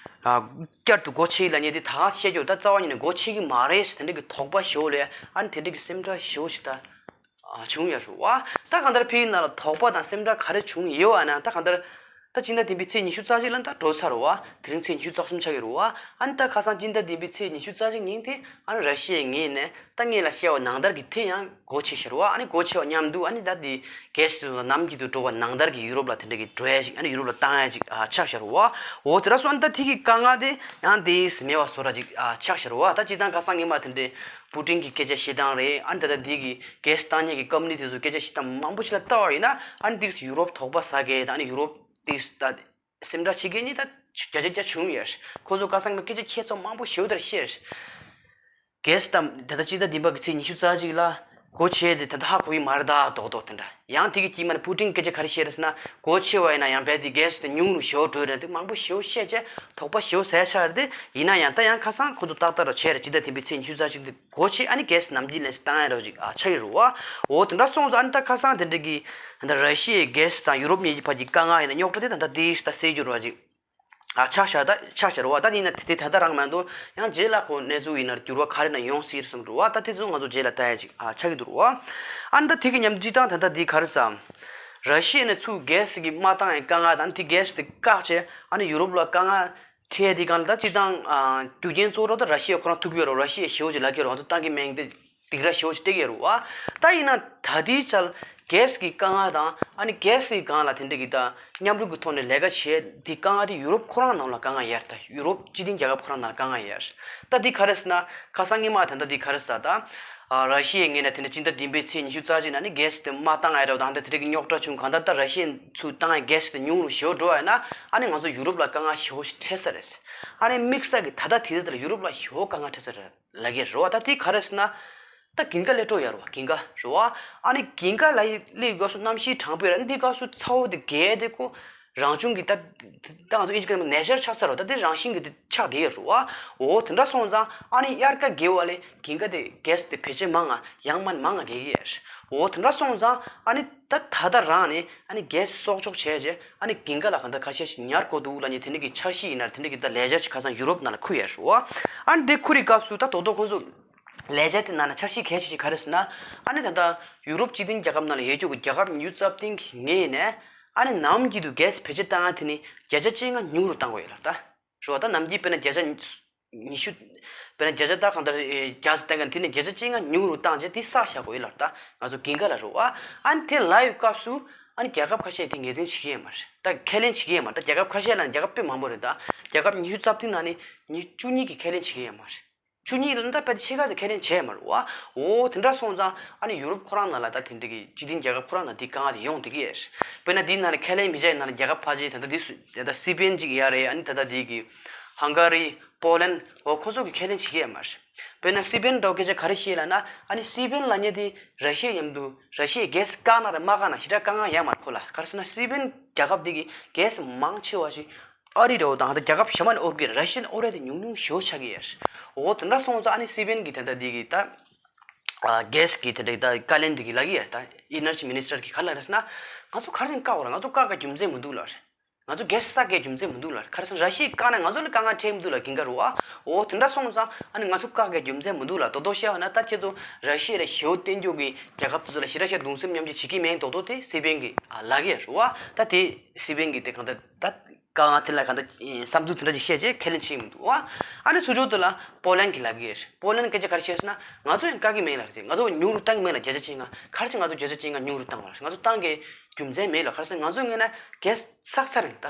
ཨ་བསྐྱར་དུ་སྒོ་ཕྱེ་ཡས་ལབ་མཁན་དེ་ད་ག་བཤད་རྒྱུ་ད་རྩ་བ་ཉིད་ནས་སྒོ་ཕྱེ་གི་མ་རེད་ཟེར་དེ་འདྲ་གི་དོགས་པ་ཞེ་པོ་ལས། ཨ་ནི་དེ་འདྲ་གི་སེམས་ཁྲལ་ཞེ་པོ་ཞིག་ད་ཨ་བྱུང་ཡོད་རེད་བ། ད་གང་ལྟར་ཕ་གི་ནང་ལ་དོགས་པ་དང་སེམས་ཁྲལ་ག་རེ་བྱུང་ཡོད་བ་ན། ད་གང་ལྟར་ད་སྤྱི་ཟླ་བདུན་པའི་ཚེས་ཉི་ཤུ་རྩ་གཅིག་ལ་ད་འགྲོ་ཚར་རེད་བ། དེ་རིང་ཚེས་ཉི་ཤུ་རྩ་གསུམ་ཆགས་ཀྱི་རེད་བ། ཨ་ནི་ད་ཁ་སང་སྤྱི་ཟླ་བདུན་པའི་ཚེས་ཉི་ཤུ་རྩ་གཅིག་ཉིན་དེ་ཨ་ནི་ར་ཤི་ཡའི་ངོས་ནས་ད་ངས་ལ་བཤད་པ་ནང་ལྟར་གྱི་དེ་ཡང་སྒོ་ཕྱེ་ཤར་བ། ཨ་ནི་སྒོ་ཕྱེ་བ་མཉམ་དུ་ཨ་ནི་ད་དེ་གེ་སི་དེ་ཚོ་ནམ་རྒྱུན་དུ་འགྲོ་བ་ནང་ལྟར་གྱི་ཡུ་རོབ་ལ་དེ་འདྲ་གི་འགྲོ་ཡ་ཞིག་ཨ་ནི་ཡུ་རོབ་ལ་བཏང་ཡ་ཅིག་ཨ་ཆགས་ཤར་བ། འོ་དེ་འདྲ་སོང་ཨ་ནི་ད་དེ་གི་དཀའ་ངལ་དེ་ཡང་དེ་མེད་པ་བཟོ་འདྲ་ཅིག་ཨ་ཆགས་ཤར་བ། ད་སྤྱིར་བཏང་ཁ་སང་ངས་མ་དེ་འདྲའི་པུ་ཏིན་གྱི་སྐད་ཆ་བཤད་སྟངས་རེད། ཨ་ནི་ད་ལྟ་འདི་གི་གེ་སི་བཏང་མཁན་གྱི་ཀམ་པ་ནི་དེ་ཚོ་སྐད་ཆ་བཤད་སྟངས་མང་པོ་ཞིག་ལ་ལྟ་བ་ཡིན་ན། ཨ་ནི་འདི་གི་ཡུ་རོབ་དོགས་པ་ཟ་མཁན་དང་ཨ་ནི་ཡུ་རོབ་དེ་ད་སེམས་ཁྲལ་བྱེད་མཁན་གཉིས་ད་བརྒྱ་ཆ་བརྒྱ་བྱུང་ཡོད། ཁོ་ཚོ་ཁ་སང་མ་སྐད་ཆ་ཁྱད་མཚར་མང་པོ་ཞེ་པོ་དེར་བཤད། གེ་སི་དང་ད་ལྟ་སྤྱི་ཟླ་བདུན་པ་གི་ཚེས་ཉི་ཤུ་རྩ་གཅིག་ལ་སྒོ་ཕྱེ་དེ་ད་ལྟ་ཧ་གོ་གི་མ་རེད་ད་རྡོག་རྡོག་དེ་འདྲ། ཡང་དེ་གི་དཀྱིལ་མ་ནས་པུ་ཏིན་སྐད་ཆ་ག་རེ་བཤད་རེད་ཟེར་ན། སྒོ་ཕྱེ་བ་ཡིན་ན་ཡང་རྦད་དེ་གེ་སི་དེ་ཉུང་རུ་ཞེ་པོ་འགྲོ་རེད་དེ་མང་པོ་ཞེ་པོ་བཤད་བྱས་དོགས་པ་ཞེ་པོ་ཟ་ཆགས་རེད་དེ། ཡིན་ན་ཡང་ད་ཡང་ཁ་སང་ཁོ་ཚོ་ཏག་ཏག་ར་བྱས་རེད། སྤྱི་ཟླ་བདུན་པའི་ཚེས་ཉི་ཤུ་རྩ་གཅིག་དེ་སྒོ་ཕྱེ་ཨ་ནི་གེ་སི་ནམ་རྒྱུན་ལས་བཏང་ཡ་རོ་ཅིག་ཨ་ཆགས་ཀྱི་རེད་བ། འོ་དེ་འདྲ་སོང་ཙང་ཨ་ནི་ད་ཁ་སང་དེ་འདྲ་གི་ད་ར་ཤི་ཡའི་གེ་སི་དང་ཡུ་རོབ་གཉིས་ཀྱི་བར་གྱི་དཀའ་ངལ་ཡིན་ན་རྙོག་དྲ་དེ་ད་ལྟ་དེ་ད་སེལ་རྒྱུ་རོ་ཅིག་ཨ་ཆགས་ཤག་ད་ཆགས་ཤག་རེད་བ། ད་ཡིན་ན་དེ་དེ་ད་ལྟ་རང་མ་གཏོགས་ཡང་རྗེས་ལ་ཁོ་གནས་ཚུལ་ཡིན་ན་འགྱུར་བ་ག་རེ་ན་ཡོང་སྲིད་རེད་བསམ་འགྲོ་བ། ད་དེ་ཚོ་ང་ཚོ་རྗེས་ལ་ལྟ་ཡ་ཅིག་ཨ་ཆགས་ཀྱི་འདུག་རེད་བ། ཨ་ནི་ད་དེ་གི་མཉམ་དུ་སྤྱིར་བཏང་ད་ལྟ་དེ་ག་རེ་ཟེར། ར་ཤི་ཡ་ནས་ཚུར་གེ་སི་གི་མ་བཏང་ཡ་དཀའ་ངལ་དང་དེ་གེ་སི་དེ་བཀག་བྱས་ཨ་ནི་ཡུ་རོབ་ལ་དཀའ་ངལ་འཕྲད་དེ་གང་ལ་ད་སྤྱིར་བཏང་ཨ་རྒྱུ་རྐྱེན་གཙོ་བོ་ད་ར་ཤི་ཡ་ཁོ་རང་ཐུག་གི་ཡོད་རེད། ར་ཤི་ཡ་ཞེ་པོ་ཅིག་ལབ་ཀྱི་རེད། ང་ཚོ་ཏང་གི་མིང་དེ་སྡིགས་ར་ཞེ་པོ་ཅིག་སྤྲད་ཀྱི་ཡོད་རེད་བ། ད་ཡིན་ན་ད་ལྟའི་ཆར་གེ་སི་གི་དཀའ་ངལ་དང་ཨ་ནི་གེ་སི་གི་སྒང་ལ་དེ་འདྲ་གི་ད་མཉམ་རུབ་ཀྱི་ཐོག་ནས་ལས་ཀ་བྱས་དེ་དཀའ་ངལ་དེ་ཡུ་རོབ་ཁོ་རང་ནང་ལ་དཀའ་ངལ་ཡོད་རེད། ད་ཡུ་རོབ་སྤྱི་མཐུན་རྒྱལ་ཁབ་ཁོ་རང་ནང་ལ་དཀའ་ངལ་ཡོད་རེད། ད་དེ་ག་རེ་ཟེར་ན་ཁ་སང་ངས་མ་ད་ལྟ་དེ་ག་རེ་ཟེར་ད། ཨ་ར་ཤི་ཡའི་ངོས་ནས་དེ་འདྲ་སྤྱི་ཟླ་བདུན་པའི་ཚེས་ཉི་ཤུ་རྩ་གཅིག་ནང་ནས་གེ་སི་དེ་མ་བཏང་ཡ་རེད་དང་ད་དེ་འདྲ་གི་རྙོག་དྲ་བྱུང་གང་ལྟར་ད་ར་ཤི་ཡ་ཚུར་བཏང་ཡ་གེ་སི་དེ་ཉུང་རུ་ཞེ་པོ་འགྲོ་བ་ཡིན་ན་ཨ་ནི་ང་ཚོ་ཡུ་རོབ་ལ་དཀའ་ངལ་ཞེ་པོ་ཞིག་འཕྲད་ས་རེད། ཨ་ནི་དམིགས་བསལ་གྱི་ད་ལྟ་དེ་ལྟར་ཡུ་རོབ་ལ་ཞེ་པོ་དཀའ་ངལ་འཕྲད་ས་རེད། ལབ་ཀྱི་རེད་བ། ད་དེ་ག་རེ་ཟེར་ན། ད་གྱིང་ཁ་སླེབས་འགྲོ་ཡ་རེད་བ། གྱིང་ཁ་རེད་བ། ཨ་ནི་གྱིང་ཁ་ལ་སླེབས་སྐབས་སུ་གནམ་གཤིས་གྲང་པོ་ཡོད་རེད། འདི་སྐབས་སུ་ཚ་བོ་དེ་རྒྱས་དེ་ཁོ་རང་བྱུང་གི་ད་ད་ང་ཚོ་ཨིན་ཇི་སྐད་ནས་ནེ་ཅར་ཆགས་ཚར་རེད་བ། ད་དེ་རང་བཞིན་གྱི་དེ་ཆགས་བསྡད་ཡོད་རེད་བ། འོ་དེ་འདྲ་སོང་ཙང་ཨ་ནི་དབྱར་ཁ་རྒྱས་པ་ལས་གྱིང་ཁ་དེ་གེ་སི་དེ་ཕལ་ཆེར་མང་ང་ཡང་མང་མང་ང་རྒྱས་ཀྱི་ཡོད་རེད། འོ་དེ་འདྲ་སོང་ཙང་ཨ་ནི་ད་ད་ལྟ་རང་ནས་ཨ་ནི་གེ་སི་གསོག་འཇོག་བྱས་རྗེས་ཨ་ནི་གྱིང་ཁ་ལ་གང་ལྟར་ཁ་ཤས་ཤིག་ཉར་དགོས་འདུག་ལབ་མཁན་དེ་འདྲ་གི་འཆར་གཞི་ཡིན་ན་དེ་འདྲ་གི་ད་ལས་འཆར་ཅིག་ཁ་སང་ཡུ་རོབ་ནང་ལ་ཁུར་ཡོད་རེད་བ། ཨ་ནི་དེ་ཁུར་བའི་སྐབས་སུ་ད་དོ་དོ་ཁོང་ཚོ་ལས་འཆར་དེ་ནང་ན་འཆར་གཞི་གལ་ཆེ་ཤོས་ག་རེ་ཟེར་ན། ཨ་ནི་ད་ལྟ་ཡུ་རོབ་སྤྱི་མཐུན་རྒྱལ་ཁབ་ནང་ལ་ཡོད་རྒྱུ་གི་རྒྱལ་ཁབ་ཉི་ཤུ་རྩ་བདུན་གི་ངོས་ནས་ཨ་ནི་ནམ་རྒྱུན་དུ་གེ་སི་བེད་སྤྱོད་བཏང་ཡ་དེ་ནི་བརྒྱ་ཆ་བཅོ་ལྔ་ཉུང་རུ་བཏང་དགོས་ཡོད་ལ། ད་རེད་བ། ད་ནམ་རྒྱུན་དཔེར་ན་བརྒྱ་ཆ་ཉི་ཤུ། དཔེར་ན་བརྒྱ་ཆ་ད་གང་ལྟར་ཨེ་བརྒྱ་ཙམ་བཏང་གི་དེ་ནས་བརྒྱ་ཆ་བཅོ་ལྔ་ཉུང་རུ་བཏང་རྗེས་དེ་བསགས་བཞག་དགོས་ཡོད་ལ། ད་ང་ཚོ་གྱིང་ཁ་ལ་རེད་བ། ཨ་ནི་དེ་ལབ་ཡོད་སྐབས་སུ་ཨ་ནི་རྒྱལ་ཁབ་ཁ་ཤས་དེ་ངོས་འཛིན་བྱེད་ཀྱི་ཡོད་མ་རེད། ད་ཁས་ལེན་བྱེད་ཀྱི་ཡོད་མ་རེད། ད་རྒྱལ་ཁབ་ཁ་ཤས་ལ་ནི་རྒྱལ་ཁབ་དཔེ་མང་པོ་རེད། ད་རྒྱལ་ཁབ་ཉི་ཤུ་རྩ་བདུན་ནང་ནས་ཉི་བཅུ་གཉིས་ཀྱིས་ཁས་ལེན་བྱེད་ཀྱི་ཡོད་མ་རེད། བཅུ་གཉིས་ལ་ད་དཔེ་དེ་ཕྱེད་ཀ་ཙམ་ཁས་ལེན་བྱས་མ་རེད་བ། འོ་དེ་འདྲ་སོང་ཙང་ཨ་ནི་ཡུ་རོབ་ཁོ་རང་ནང་ལ་ད་དེ་འདྲ་གི་སྤྱི་མཐུན་རྒྱལ་ཁབ་ཁོ་རང་ནང་དེ་དཀའ་ངལ་དེ་ཡོང་བསྡད་ཀྱི་ཡོད་རེད། དཔེར་ན་དེའི་ནང་ལ་ཁས་ལེན་མི་བྱས་ནང་ལ་རྒྱལ་ཁབ་ཕལ་ཆེར་ད་ལྟ་དེ་སུ་ད་ལྟ་སི་པེན་གཅིག་ཡོད་རེད། ཨ་ནི་ད་ལྟ་དེ་གི་ཧང་ག་རི། པོ་ལན། འོ་ཁོ་ཚོ་གིས་ཁས་ལེན་བྱེད་ཀྱི་ཡོད་མ་རེད། དཔེར་ན་སི་པེན་འདྲ་བོ་སྐད་ཆ་ག་རེ་བཤད་ལབ་ན། ཨ་ནི་སི་པེན་ལབ་མཁན་དེ་ར་ཤི་ཡ་མཉམ་དུ་ར་ཤི་ཡས་གེ་སི་བཀག་ན་རེད་མ་བཀག་ན་ཞེ་དྲག་དཀའ་ངལ་ཡོད་མ་རེད་ཁོ་ལ། ག་རེ་ཟེར་ན་སི་པེན་རྒྱལ་ཁབ་དེ་གིས་གེ་སི་མང་ཆེ་བ་ཞིག་ཨ་རི་འདྲ་བོ་དང་ད་རྒྱལ་ཁབ་གཞན་པ་ནས་དབོར་གི་རེད། ར་ཤི་ཡ་ནས་དབོར་ཡ་དེ་ཉུང་ཉུང་ཞེ་པོ་ཆགས་ཀྱི་ཡོད་རེད། འོ་དེ་འདྲ་སོང་ཙང་ཨ་ནི་སི་པེན་གིས་དེ་འདྲ་དེ་གི་ད་གེ་སི་གི་དེ་འདྲ་ད་བཀའ་ལན་དེ་གི་ལབ་ཀྱི་ཡོད་རེད། ད་ཨེ་ནར་ཇི་མི་ནི་སི་ཊར་གིས་ག་རེ་ལབ་རེད་ཟེར་ན། ང་ཚོ་ག་རེ་བྱས་ནས་བཀག་དགོས་རེད། ང་ཚོ་བཀག་དགོས་རྒྱུ་མཚན་མི་འདུག་ལབ་རེད། ང་ཚོ་གེ་སི་བསགས་ཀྱི་རྒྱུ་མཚན་མི་འདུག་ལ། ག་རེ་ཟེར་ན་ར་ཤི་ཡ་བཀག་ན་ང་ཚོ་ལ་དཀའ་ངལ་འཕྲད་མི་འདུག་ལ། གིན་ག་རུ་བ། འོ་དེ་འདྲ་སོང་ཙང་ཨ་ནི་ང་ཚོ་བཀག་ཀྱི་རྒྱུ་མཚན་མི་འདུག་ལ། དོ་དོ་བཤད་པ་ན་ད་ཁྱེད་ཚོ་ར་ཤི་ཡ་ལ་ཞེ་པོ་བསྟན་རྒྱུ་གི་རྒྱལ་ཁབ་དེ་ཚོ་ལ་ཞེ་དྲག་ཞེ་དྲག་གདུང་སེམས་མཉམ་སྐྱེད་བྱེད་ཀྱི་མེད། དོ་དོ་དེ་སི་པན་གྱི་ཨ་ལག་གི་རུ་བ། ད་དེ་སི་པན་གྱི་དེ་གང་ད་ད་དཀའ་ངལ་དེ་ལ་གང་ད་བསམ་ཚུལ་དེ་འདྲ་ཅིག་བཤད་རྗེས་ཁས་ལེན་བྱེད་མི་འདུག་བ། ཨ་ནི་ཚུར་ཕྱོགས་དེ་ལ་པོ་ལན་གྱི་ལག་གི་རེད། པོ་ལན་སྐད་ཆ་ག་རེ་བཤད་ཟེར་ན་ང་ཚོ་ཡང་བཀག་གི་མེད་ལ་རེད། ང་ཚོ་ཉུང་རུ་བཏང་གི་མེད་ལ། བརྒྱ་ཆ་བཅོ་ལྔ། ག་རེ་བྱས་ང་ཚོ་བརྒྱ་ཆ་བཅོ་ལྔ་ཉུང་རུ་བཏང་བ་ལ་ང་ཚོ་བཏང་གི་རྒྱུ་མཚན་མེད་ལ། ག་རེ་ཟེར་ན་ང་ཚོ་ངོས་ནས་གེ་སི་བསགས་ཚར་ཡིན་ད།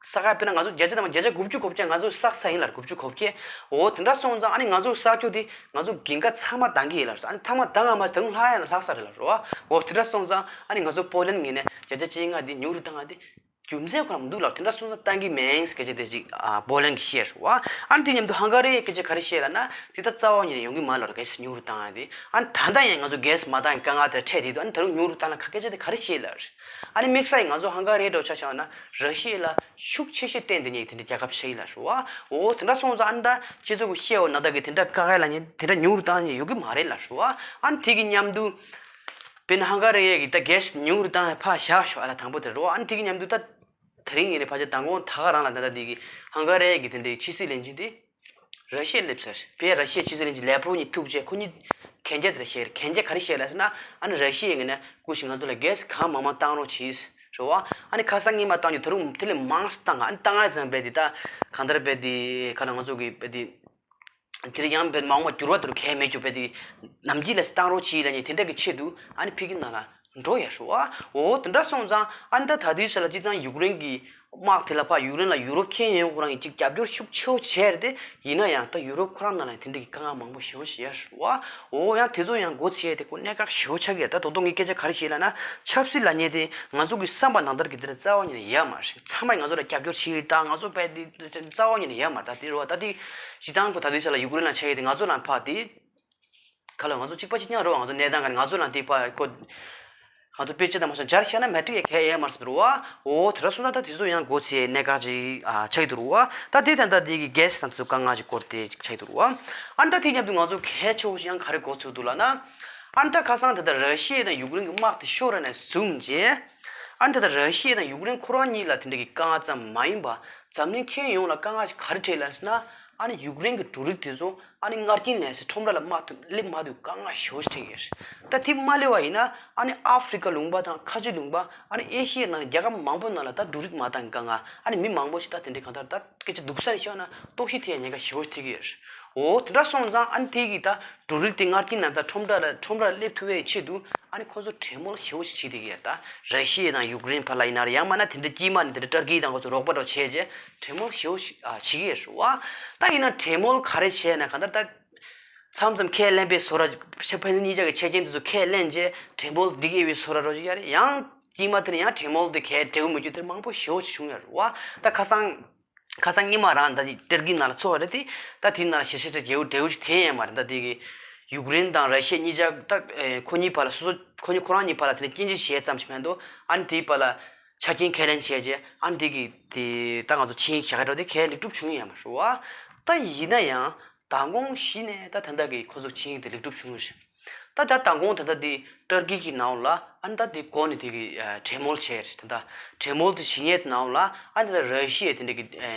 ས་ཁ་དཔེར་ན་ང་ཚོ་བརྒྱ་ཆ་དང་བརྒྱ་ཆ་དགུ་བཅུ་གོ་བརྒྱད་ང་ཚོ་བསགས་ཚར་ཡིན་ལ། དགུ་བཅུ་གོ་བརྒྱད། འོ་དེ་འདྲ་སོང་ཙང་ཨ་ནི་ང་ཚོ་བསགས་རྒྱུ་དེ་ང་ཚོ་གིན་ག་ཚང་མ་འདང་གི་ཡིན་ལ། ཨ་ནི་ཚང་མ་འདང་ང་མ་ཟད་ད་རུང་ལྷག་ཡ་ན་ལྷག་ས་རེད་ལ་རོ། འོ་དེ་འདྲ་སོང་ཙང་ཨ་ནི་ང་ཚོ་པོ་ལན་ངོས་ནས་བརྒྱ་ཆ་བཅོ་ལྔ་དེ་ཉུང་རུ་བཏང་ང་དེ་རྒྱུ་མཚན་ཁོ་རང་མི་འདུག་ལ། དེ་འདྲ་སོང་ཙང་བཏང་གི་མེད་སྐད་ཆ་དེ་ཅིག་ཨ་པོ་ལན་གྱིས་བཤད་རེད་བ། ཨ་ནི་དེ་མཉམ་དུ་ཧང་ག་རི་ཡའི་སྐད་ཆ་ག་རེ་བཤད་ལ་ན་དེ་ད་རྩ་བ་ཉིད་ནས་ཡོང་གི་མ་ལ་རོ། གེ་སི་ཉུང་རུ་བཏང་ཡ་དེ། ཨ་ནི་ད་ལྟ་ཡང་ང་ཚོ་གེ་སི་མ་བཏང་ཡ་དཀའ་ངལ་དེ་འཕྲད་དེ་འདུག། ཨ་ནི་ད་རུང་ཉུང་རུ་བཏང་ལ་ཁ་སྐད་ཆ་དེ་ག་རེ་བཤད་ལ་རེད། ཨ་ནི་དམིགས་བསལ་ཡིན་ང་ཚོ་ཧང་ག་རི་ཡའི་འགྲོ་ཆ་བཞག་ན་ར་ཤི་ཡ་ལ་ཤུགས་ཆེ་ཤོས་བརྟེན་དེ་ཉིད་དེ་འདྲ་རྒྱལ་ཁབ་ཆགས་ཡིན་ལ་རེད་བ། འོ་དེ་འདྲ་སོང་ཙང་ཨ་ནི་ད་སྤྱི་ཚོགས་ཀྱི་བཤད་འོ་ན་ད་གི་དེ་འདྲ་དཀའ་ངལ་ལ་ཉེ་དེ་འདྲ་ཉུང་རུ་བཏང་ཡ་ཡོད་གི་མ་རེད་ལ་རེད་བ། ཨ་ནི་དེ་གི་མཉམ་དུ། དཔེར་ན་ཧང་ག་རི་ཡའི་གི་ད་གེ་སི་ཉུང་རུ་བཏང་ཕར་བཞག་ཤོག་ཨ་ལ་དང་པོ་དེ་རེད་བ། ཨ་ནི་དེ་གི་མཉམ་དུ་ད་དེ་རིང་ངས་ནི་ཕལ་ཆེར་མདང་དགོང་ད་ག་རང་ལ་ད་ལྟ་འདི་གི་ཧང་ག་རི་ཡའི་གི་དེ་འདྲའི་ཕྱི་སྲིད་བློན་ཆེན་དེ་ར་ཤི་ཡར་སླེབས་ཚར། དཔེར་ར་ཤི་ཡའི་ཕྱི་སྲིད་བློན་ཆེན་ལེབ་རོབ་གཉིས་ཐུག་རྗེས་ཁོ་གཉིས་གན་རྒྱ་དེ་ར་བཤད་རེད། གན་རྒྱ་ག་རེ་བཤད་ལ་ཟེར་ན་ཨ་ནི་ར་ཤི་ཡའི་ངོས་ནས་སྐུ་ཞིག་ང་ཚོ་ལ་གེ་སི་གང་མང་མང་བཏང་རོགས་གྱིས་རེད་བ། ཨ་ནི་ཁ་སང་སྔོན་མ་བཏང་རྒྱུ་ད་རུང་དེ་ལས་མང་ཙམ་བཏང་ཨ་ནི་བཏང་ཡ་ཙམ་བས་དེ་ད་གང་ལྟར་བས་དེ་ག་ལ་ང་ཚོ་གི་བས་དེ། དེར་ཡང་བོད་མ་འོངས་པ་འགྱུར་བ་དེ་རུ་གལ་མེད་རྒྱུ་བས་དེ་ནམ་རྒྱུན་ལ་བཏང་རོགས་གྱིས་ལ་ཉེ་དེ་འདྲ་གི་ཆེད་དུ་ཨ་ནི་ཕ་གི་ནང་ལ་འགྲོ་ཡ་ཧྲུ་བ། འོ་དེ་འདྲ་སོང་ཙང་ཨ་ནི་ད་ད་དུས་ཆ་ལ་སྤྱི་བཏང་ཡུཀ་རེན་གྱི་དམག་དེ་ལ་ཕ་ཡུཀ་རེན་ལ་ཡུ་རོབ་ཁྱེད་ཡོན་ཁོ་རང་གིས་ཅིག་རྒྱབ་སྐྱོར་ཤུགས་ཆེ་བོ་བྱས་རེད་དེ། ཡིན་ན་ཡང་ད་ཡུ་རོབ་ཁོ་རང་ནང་ལ་དེ་འདྲ་གི་དཀའ་ངལ་མང་པོ་ཞེ་པོ་ཞིག་ཡ་ཧྲུ་བ། འོ་ཡང་དེ་ཚོ་ཡང་སྒོ་ཕྱེ་དེ་ཁོ་གནད་འགག་ཞེ་པོ་ཆགས་ཀྱི་ཡ། ད་དོ་དོ་ངས་སྐད་ཆ་ག་རེ་བཤད་ལ་ན་ཆབ་སྲིད་ལ་ཉེ་དེ་ང་ཚོ་གི་བསམ་པ་ནང་ལྟར་གྱི་དེ་འདྲ་རྩ་བ་ཉིད་ནས་ཡ་མ་རེད། ཚང་མས་ང་ཚོ་ལ་རྒྱབ་སྐྱོར་བྱེད་ཀྱི་ད་ང་ཚོ་བས་དེ་རྩ་བ་ཉིད་ནས་ཡ་མ་རེད། ད་དེ་རུ་བ་ད་དེ་ཞི་ཐང་ཁོ་ད་དེ་ཆ་ལ་ཡུཀ་རེན་ལ་ཆ་ཡི་དེ་ང་ཚོ་ལ་ཕ་དེ་ག་ལ་ང་ཚོ་གཅིག་པ་གཅིག་རྐྱང་རུ་བ་ང་ཚོ་གནས་སྟངས་ག་ང་ཚོ་ལ་དེ་ཕ་ཁོ་ང་ཚོ་དཔེ་ཆ་དང་མ་སོང་སྦྱར་བཤད་ན་མེ་ཊིག་ཡ་གལ་ཡ་མ་རེད་རུ་བ། འོ་དེ་ར་སོང་ན་ད་དེ་ཚོ་ཡང་སྒོ་ཕྱེ་གནད་འགག་ཅིག་ཆགས་ཀྱི་འདུག་རུ་བ། ད་དེ་ད་ད་དེ་གི་གེ་སི་དང་དེ་ཚོ་དཀའ་ངལ་ཅིག་སྐོར་དེ་ཅིག་ཆགས་ཀྱི་འདུག་རུ་བ། ཨ་ནི་ད་དེ་མཉམ་དུ་ང་ཚོ་གལ་ཆེ་བོ་ཞིག་ཡང་ག་རེ་གོ་ཚུལ་འདུག་ལ་ན། ཨ་ནི་ད་ཁ་སང་དེ་ལྟར་ར་ཤི་ཡ་དང་ཡུཀ་རེན་གྱི་དམག་དེ་ཤོར་ར་ནས་བཟུང་རྗེས། ཨ་ནི་དེ་ལྟར་ར་ཤི་ཡ་དང་ཡུཀ་རེན་ཁོ་རང་གཉིས་ལ་དེ་འདྲ་གི་དཀའ་ངལ་ཙམ་མ་ཡིན་པ། འཛམ་གླིང་ཁྱོན་ཡོངས་ལ་དཀའ་ངལ་ཞིག་ག་རེ་འཕྲད་ལ་ཟེར་ན། ཨ་ནི་ཡུཀ་རེན་གྱི་འབྲུ་རིགས་དེ་ཚོ་ཨ་ནི་སྔར་རྐྱེན་ལས་སུ་ཁྲོམ་ར་ལ་མ་ཐུབ་སླེབས་མ་ཐུབ་དཀའ་ངལ་ཞེ་པོ་ཞིག་འཕྲད་ཀྱི་ཡོད་རེད། ད་དེ་མ་སླེབས་པ་ཡིན་ན་ཨ་ནི་ཨ་ཧྥི་རི་ཀ་ལུང་པ་དང་ཁ་ཆེ་ལུང་པ་ཨ་ནི་ཨེ་ཤི་ཡའི་ནང་ལ་རྒྱལ་ཁབ་མང་པོ་ནང་ལ་ད་འབྲུ་རིགས་མ་འདང་གི་དཀའ་ངལ། ཨ་ནི་མི་མང་པོ་ཞིག་ད་དེ་འདྲའི་གང་ལྟར་ད། སྐད་ཆ་སྡུག་ས་ནས་བཤད་ན་ལྟོགས་ཤི་ཐེབས་ཡ་ཉེན་ཁ་ཞེ་པོ་ཐེབས་ཀྱི་ཡོད་རེད། འོ་དེ་འདྲ་སོང་ཙང་ཨ་ནི་དེ་གི་ད་འབྲུ་རིགས་དེ་སྔར་རྐྱེན་ནང་ད་ཁྲོམ་ར་ལ་ཁྲོམ་ར་ལ་སླེབས་ཐུབ་པའི་ཆེད་དུ་ཨ་ནི་ཁོ་ཚོ་གྲོས་མོལ་ཞེ་པོ་ཞིག་བྱེད་བསྡད་ཀྱི་ཡོད་རེད། ད་ར་ཤི་ཡ་དང་ཡུཀ་རེན་བར་ལ་ཡིན་ན་རེད། ཡང་མིན་ན་དེ་འདྲ་དཀྱིལ་མ་ནས་དེ་འདྲ་ཏར་ཀི་དང་ཁོ་ཚོ་རོགས་པ་འདྲ་བྱས་རྗེས་གྲོས་མོལ་ཞེ་པོ་ཞིག་ཨ་བྱེད་ཀྱི་ཡོད་རེད་བ། ད་ཡིན་ན་གྲོས་མོལ་ག་རེ་བྱས་ན་གང་ལྟར་ད་མཚམས་མཚམས་ཁས་ལེན་པའི་བཟོ་འདྲ་ཕྱི་ཕན་ཚུན་གཉིས་ཆ་གི་ཆ་རྐྱེན་དེ་ཚོ་ཁས་ལེན་རྗེས་གྲོས་མོལ་འགྲིག་ཡོད་པའི་བཟོ་འདྲ་འདྲ་ཞིག་ཡ་རེད། ཡང་དཀྱིལ་མ་དེ་ནས་ཡང་གྲོས་མོལ་དེ་གས་འབྲས་བུ་མི་འཁྱོལ་དེ་མང་པོ་ཞེ་པོ་ཞིག་བྱུང་ཡོད་རེད་བ། ད་ཁ་སང་། ཁ་སང་ཉི་མ་རང་ད་ཏར་ཀི་ནང་ལ་ཚོགས་རེད་དེ། ད་དེའི་ནང་ལ་ཞེ་ཞེ་ཏྲ་རྒྱལ་པོ་འབྲས་བུ་ཞིག་ཐོན་ཡོད་མ་རེད། ད་དེ་གི་ཡུཀ་རེན་དང་ར་ཤི་ཡ་གཉིས་ཆ་ད་ཁོ་གཉིས་བར་ལ་སོ་སོ་ཁོ་གཉིས་ཁོ་རང་གཉིས་བར་ལ་དེ་ནས་སྐྱིན་ཆ་བཞེས་ཙམ་ཞིག་མེད་འདུག་ཨ་ནི་དེའི་བར་ལ་ཆ་རྐྱེན་ཁས་ལེན་བྱས་རྗེས་ཨ་ནི་དེ་གི་དེ་ད་ང་ཚོ་ཆིངས་ཡིག་བཞག་གི་འདྲ་བོ་དེ་གས་ལེགས་གྲུབ་བྱུང་ཡོད་མ་རེད་བ། ད་ཡིན་ན་ཡང་མདང་དགོང་གཞི་ནས་ད་ད་ལྟ་གི་ཁོ་ཚོ་ཆིངས་ཡིག་དེ་ལེགས་གྲུབ་བྱུང་ཡོད་རེད། ད་ད་མདང་དགོང་ད་ལྟ་འདི་ཏར་ཀི་གི་ནང་ལ་ཨ་ནི་ད་འདི་འགོ་ནས་དེ་གི་གྲོས་མོལ་བྱས་རེད། ད་ད་གྲོས་མོལ་དེ་བྱེད་མཁན་དེ་ནང་ལ་ཨ་ནི་ད་ར་ཤི་ཡ་དེ་འདྲ་གི་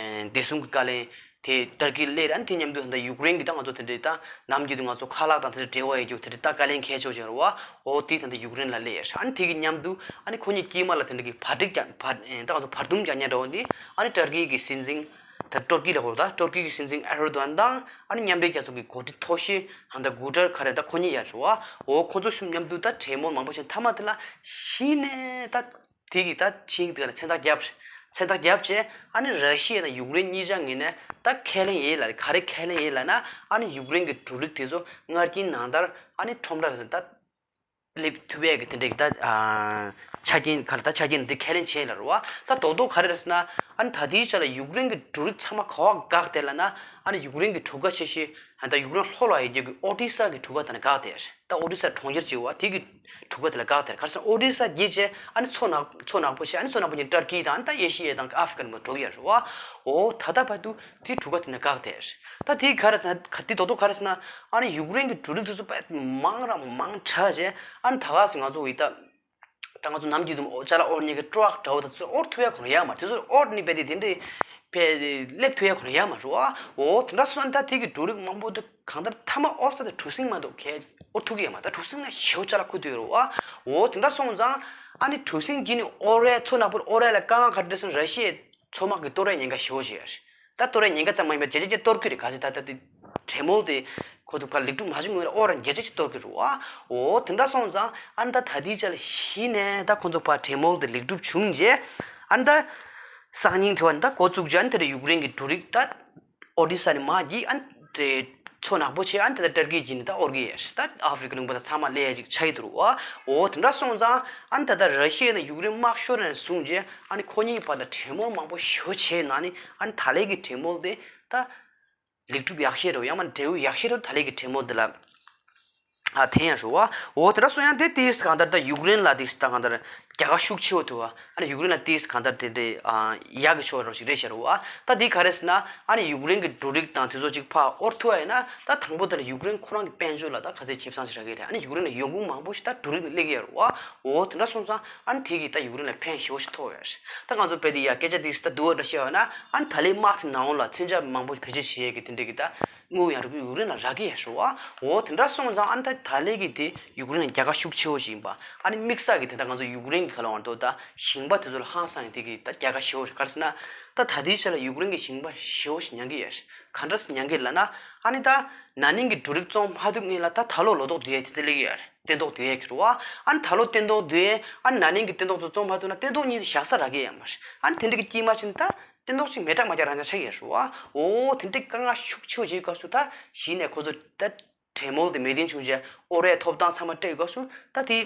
བདེ་སྲུང་གི་བཀའ་བློན་དེ་ཏར་ཀི་སླེབས་རེད། ཨ་ནི་དེ་མཉམ་དུ་ད་ད་ཡུཀ་རེན་གི་ད་ང་ཚོ་དེ་འདྲའི་ད་ནམ་རྒྱུན་དུ་ང་ཚོ་ཁ་ལག་དང་དེ་འདྲ་འབྲེལ་བ་ཡོད་རྒྱུ་དེ་འདྲ་ད་བཀའ་བློན་གལ་ཆེ་ཆེ་རེད་བ། འོ་དེ་ད་ད་ཡུཀ་རེན་ལ་སླེབས་རེད། ཨ་ནི་དེ་གི་མཉམ་དུ་ཨ་ནི་ཁོ་གཉིས་དཀྱིལ་མ་ལ་དེ་འདྲ་གི་བར་ཐུག་ཀྱང་བར་ད་ང་ཚོ་བར་འདུམ་ཀྱང་ཉན་འདྲ་བོ་འདི་ཨ་ནི་ཏར་ཀི་གི་སྲིད་འཛིན། ད་ཏུར་ཀི་ལ་གོ་ད་ཏུར་ཀི་གི་སྲིད་འཛིན་ཨེར་དོ་ཨན་དང་ཨ་ནི་མཉམ་འབྲེལ་རྒྱལ་ཚོགས་ཀྱི་འགོ་ཁྲིད་མཐོ་ཤོས་ཧན་ད་གུ་ཏར་ག་རེ་ད་ཁོ་གཉིས་ཡར་རེད་བ། འོ་ཁོ་ཚོ་གསུམ་མཉམ་དུ་ད་གྲོས་མོལ་མང་པོ་བྱས། མཐའ་མ་དེ་ལ་གཞི་ནས་ད་དེ་གི་ད་ཆིངས་དེ་ལ་མཚན་རྟགས་བརྒྱབ། མཚན་རྟགས་བརྒྱབ་བྱས་ཨ་ནི་ར་ཤི་ཡ་དང་ཡུཀ་རེན་གཉིས་ཆ་ངོས་ནས་ད་ཁས་ལེན་ཡིན་ལ་རེད། ག་རེ་ཁས་ལེན་ཡིན་ལབ་ན་ཨ་ནི་ཡུཀ་རེན་གི་འབྲུ་རིགས་དེ་ཚོ་སྔར་རྐྱེན་ནང་ལྟར་ཨ་ནི་ཁྲོམ་ར་ལ་ད། སླེབས་ཐུབ་ཡས་ཀྱི་དེ་འདྲའི་ད་ཆ་རྐྱེན་ག་རེ་ད་ཆ་རྐྱེན་འདི་ཁས་ལེན་བྱས་ལ་རེད་བ། ད་རྡོག་རྡོག་ག་རེ་རེད་ཟེར་ན་ཨ་ནི་ད་ལྟའི་ཆ་ལ་ཡུཀ་རེན་གྱི་འབྲུ་རིགས་ཚང་མ་ག་བ་འགག་བསྡད་ལབ་ན་ཨ་ནི་ཡུཀ་རེན་གྱི་གྲུ་ཁ་ཆེ་ཤོས་ད་ཡུཀ་རེན་ལྷོ་ལ་ཡོད་རྒྱུ་གི་ཨོ་ཏི་ས་གི་གྲུ་ཁ་དེ་ནས་འགག་བསྡད་རེད། ད་ཨོ་ཏི་ས་གྲོང་ཁྱེར་ཅིག་ཡོད་བ། དེ་གི་གྲུ་ཁ་དེ་ལ་འགག་བསྡད་རེད། ག་རེ་ཟེར་ན་ཨོ་ཏི་ས་བརྒྱུད་བྱས་ཨ་ནི་མཚོ་ནག་མཚོ་ནག་པོ་བྱས་ཨ་ནི་མཚོ་ནག་པོ་ཉིད་ཏར་ཀི་དང་ད་ཨེ་ཤི་ཡ་དང་ཨ་ཧྥི་ཀན་མ་འགྲོ་གི་ཡོད་རེད་བ། འོ་ད་ལྟ་བར་དུ། དེའི་གྲུ་ཁ་དེ་ནས་བཀག་དེ། ད་དེའི་ག་རེ་ཟེར་ན་དེ་རྡོག་རྡོག་ག་རེ་ཟེར་ན་ཨ་ནི་ཡུཀ་རེན་གྱི་འབྲུ་རིགས་དེ་ཚོ་དཔེ་མང་ར་མང་དྲགས་བྱས་ཨ་ནི་ད་ག་སེ་ང་ཚོ་ཡི་ད་ ད་ང་ཚོ་ནམ་རྒྱུན་དུ་ཅ་ལག་དབོར་ཉེན་གི་ཊ་རག་འདྲ་བོ་དང་ཚོ་དབོར་ཐུབ་ཡ་ཁོ་རང་ཡོད་མ་རེད། དེ་ཚོ་དབོར་ནི་རྦད་དེ་དེ་འདྲའི་ཕེ་སླེབས་ཐུབ་ཡ་ཁོ་རང་ཡོད་མ་རེད་བ། འོ་དེ་འདྲ་སོང་ཙང་ད་དེ་གི་འབྲུ་རིགས་མང་པོ་དེ་གང་ལྟར་མཐའ་མ་དབོར་ས་དེ་གྲུ་གཟིངས་མ་གཏོགས་གས་དབོར་ཐུབ་ཀྱི་ཡོད་མ་རེད། ད་གྲུ་གཟིངས་ན་ཞེ་པོ་ཅ་ལག་ཁུ་ཐུག་ཡོད་རེད་བ། འོ་དེ་འདྲ་སོང་ཙང་ཨ་ནི་གྲུ་གཟིངས་ཀྱི་ནི་དབོར་ཡ་མཚོ་ནག་པོར་དབོར་ཡ་ལ་དཀའ་ངལ་ག་རེ་འཕྲད་སོང་། ར་ཤི་ཡའི་མཚོ་དམག་གི་གཏོར་ཡ་ཉེན་ཁ་ཞེ་པོ་ཞིག་ཡོད་རེད། ད་གཏོར་ཡ་ཉེན་ཁ་ཙམ་མ་ཡིན་པར་བརྒྱ་ཆ་བརྒྱ་གཏོར་གི་རེད། ག་ཚོད་ད་ལྟ་དེ་གྲོས་མོལ་དེ་ཁོ་ཚོ་ཕར་ལེགས་གྲུབ་མ་བྱུང་སྔོན་ལ་དབོར་ར་བརྒྱ་ཆ་བརྒྱ་གཏོར་གི་རེད་བ། འོ་དེ་འདྲ་སོང་ཙང་ཨ་ནི་ད་ད་ལྟའི་ཆ་ལ་གཞི་ནས་ད་ཁོ་ཚོ་ཕར་གྲོས་མོལ་དེ་ལེགས་གྲུབ་བྱུང་རྗེས་ཨ་ནི་ད་སང་ཉིན་དེ་བ་ནི་ད་འགོ་བཙུགས་རྗེས་ཨ་ནི་དེ་འདྲ་ཡུཀ་རེན་གྱི་འབྲུ་རིགས་ད་ཨོ་ཌི་ས་ནས་མར་གྱིས་ཨ་ནི་དེ་མཚོ་ནག་པོ་བྱས་ཨ་ནི་དེ་ད་ཏུར་ཀི་བྱས་ནས་ད་དབོར་གི་ཡོད་རེད། ད་ཨ་ཧྥེ་རི་ཁ་ལུང་པ་ད་ཚང་མ་སླེབས་ཡ་ཅིག་ཆགས་ཀྱི་འདུག་རེད་བ། འོ་དེ་འདྲ་སོང་ཙང་ཨ་ནི་ད་ད་ར་ཤི་ཡ་ནས་ཡུཀ་རེན་དམག་ཤོར་ནས་བཟུང་རྗེས་ཨ་ནི་ཁོ་གཉིས་བར་ལ་གྲོས་མོལ་མང་པོ་ཞེ་པོ་བྱས་ནང་ནས་ཨ་ནི་ད་ལན་གྱི་གྲོས་མོལ་དེ་ད་ལེགས་གྲུབ་ཡག་ཤོས་རེད། ཡང་མ་འབྲས་བུ་ཡག་ཤོས་རེད། ད་ལན་གྱི་གྲོས་མོལ་འདི་ལ་ཨ་འཐེན་ཡ་རེད་བ། འོ་དེ་འདྲ་སོང་ཡང་དེ་དེས་གང་ལྟར་ད་ཡུཀ་རེན་ལ་དེས་ད་གང་ལྟར་རྒྱལ་ཁ་ཤུགས་ཆེ་བོ་ཐུབ་བ། ཨ་ནི་ཡུཀ་རེན་ལ་དེས་གང་ལྟར་དེ་འདྲའི་ཨ་ཡག་གི་ཕྱོགས་རོགས་ཤིག་རེད་ཤག་རེད་བ། ད་དེ་ག་རེ་ཟེར་ན་ཨ་ནི་ཡུཀ་རེན་གྱི་འབྲུ་རིགས་དང་དེ་ཚོ་ཅིག་ཕར་དབོར་ཐུབ་བ་ཡིན་ན་ད་དང་པོ་དེ་ལ་ཡུཀ་རེན་ཁོ་རང་གི་དཔལ་འབྱོར་ལ་ད་ག་ཚད་ཁེ་བཟང་ཞིག་རག་གི་རེད། ཨ་ནི་ཡུཀ་རེན་ལ་ཡོང་ཁུངས་མང་པོ་ཞིག་ད་འབྲུ་རིགས་ལ་སླེབས་ཀྱི་ཡོད་རེད་བ། འོ་དེ་འདྲ་སོང་ཙང་ཨ་ནི་དེ་གིས་ད་ཡུཀ་རེན་ལ་ཕན་ཞེ་པོ་ཞིག་ཐོགས་ཡོད་རེད། ད་ང་ཚོ་རྦད་དེ་ཡ་སྐད་ཆ་དེ་ད་བསྡུ་བ་འདྲ་བཤད་པ་ན་ཨ་ནི་ད་ལན་དམག་དེ་ནང་ལ་མཚོན་ཆ་མང་པོ་བེད་སྤྱོད་བྱེད་ཡས་ཀྱི་དེ་འདྲ་གི་ད་དངུལ་ཡང་རུ་ཡུཀ་རེན་ལ་རག་གི་ཡོད་རེད་བ། འོ་དེ་འདྲ་སོང་ཙང་ཨ་ནི་ད་ད་ལན་གྱི་དེ་ཡུཀ་རེན་ལ་རྒྱལ་ཁ་ཤུགས་ཆེ་བོ་ཞིག་ཡིན་པ། ཨ་ནི་དམིགས་བསལ་གྱི་དེ་ད་ང་ཚོ་ཡུཀ་རེན་གྱི་ཁ་ལ་འོང་དུ་ད་ཞིང་པ་དེ་ཚོ་ལ་ཧང་སང་ཡིན་དེ་གི་ད་རྒྱལ་ཁ་ཞེ་པོ་ཞིག་ག་རེ་ཟེར་ན་ད་ད་ལྟའི་ཆ་ལ་ཡུཀ་རེན་གྱི་ཞིང་པ་ཞེ་པོ་ཞིག་མྱང་གི་ཡོད་རེད། ག་འདྲ་སེ་མྱང་གི་ལབ་ན་ཨ་ནི་ད་ན་ནིང་གི་འབྲུ་རིགས་བཙོང་མ་ཐུབ་སྔོན་ལ་ད་ད་ལོ་ལོ་ཏོག་བསྡུ་ཡས་དེ་ཚོ་སླེབས་ཀྱི་ཡོད་རེད། སྟོན་ཐོག་བསྡུ་ཡས་ཀྱི་རེད་བ། ཨ་ནི་ད་ལོ་སྟོན་ཐོག་བསྡུ་ཡས་ཨ་ནི་ན་ནིང་གི་སྟོན་ཐོག་ཚོ་བཙོང་མ་ཐུབ་ན་སྟོན་ཐོག་གཉིས་དེ་བཞག་ས་རག་གི་ཡོད་མ་རེད། ཨ་ནི་དེ་འདྲ་གི་དཀྱིལ་མ་ཕྱིན་ད་སྟོན་ཐོག་གཅིག་མེ་སྲེག་མ་རྒྱག་རང་ཉག་ཆགས་ཀྱི་ཡོད་རེད་བ། འོ་དེ་འདྲའི་དཀའ་ངལ་ཤུགས་ཆེ་བོ་བྱེད་སྐབས་སུ་ད་གཞི་ནས་ཁོ་ཚོ་ད་གྲོས་མོལ་དེ་མོས་མཐུན་བྱུང་རྗེས་དབོར་ཡས་ཐོབ་ཐང་ཚང་མ་སྤྲད་སྐབས་སུ་ད་དེ་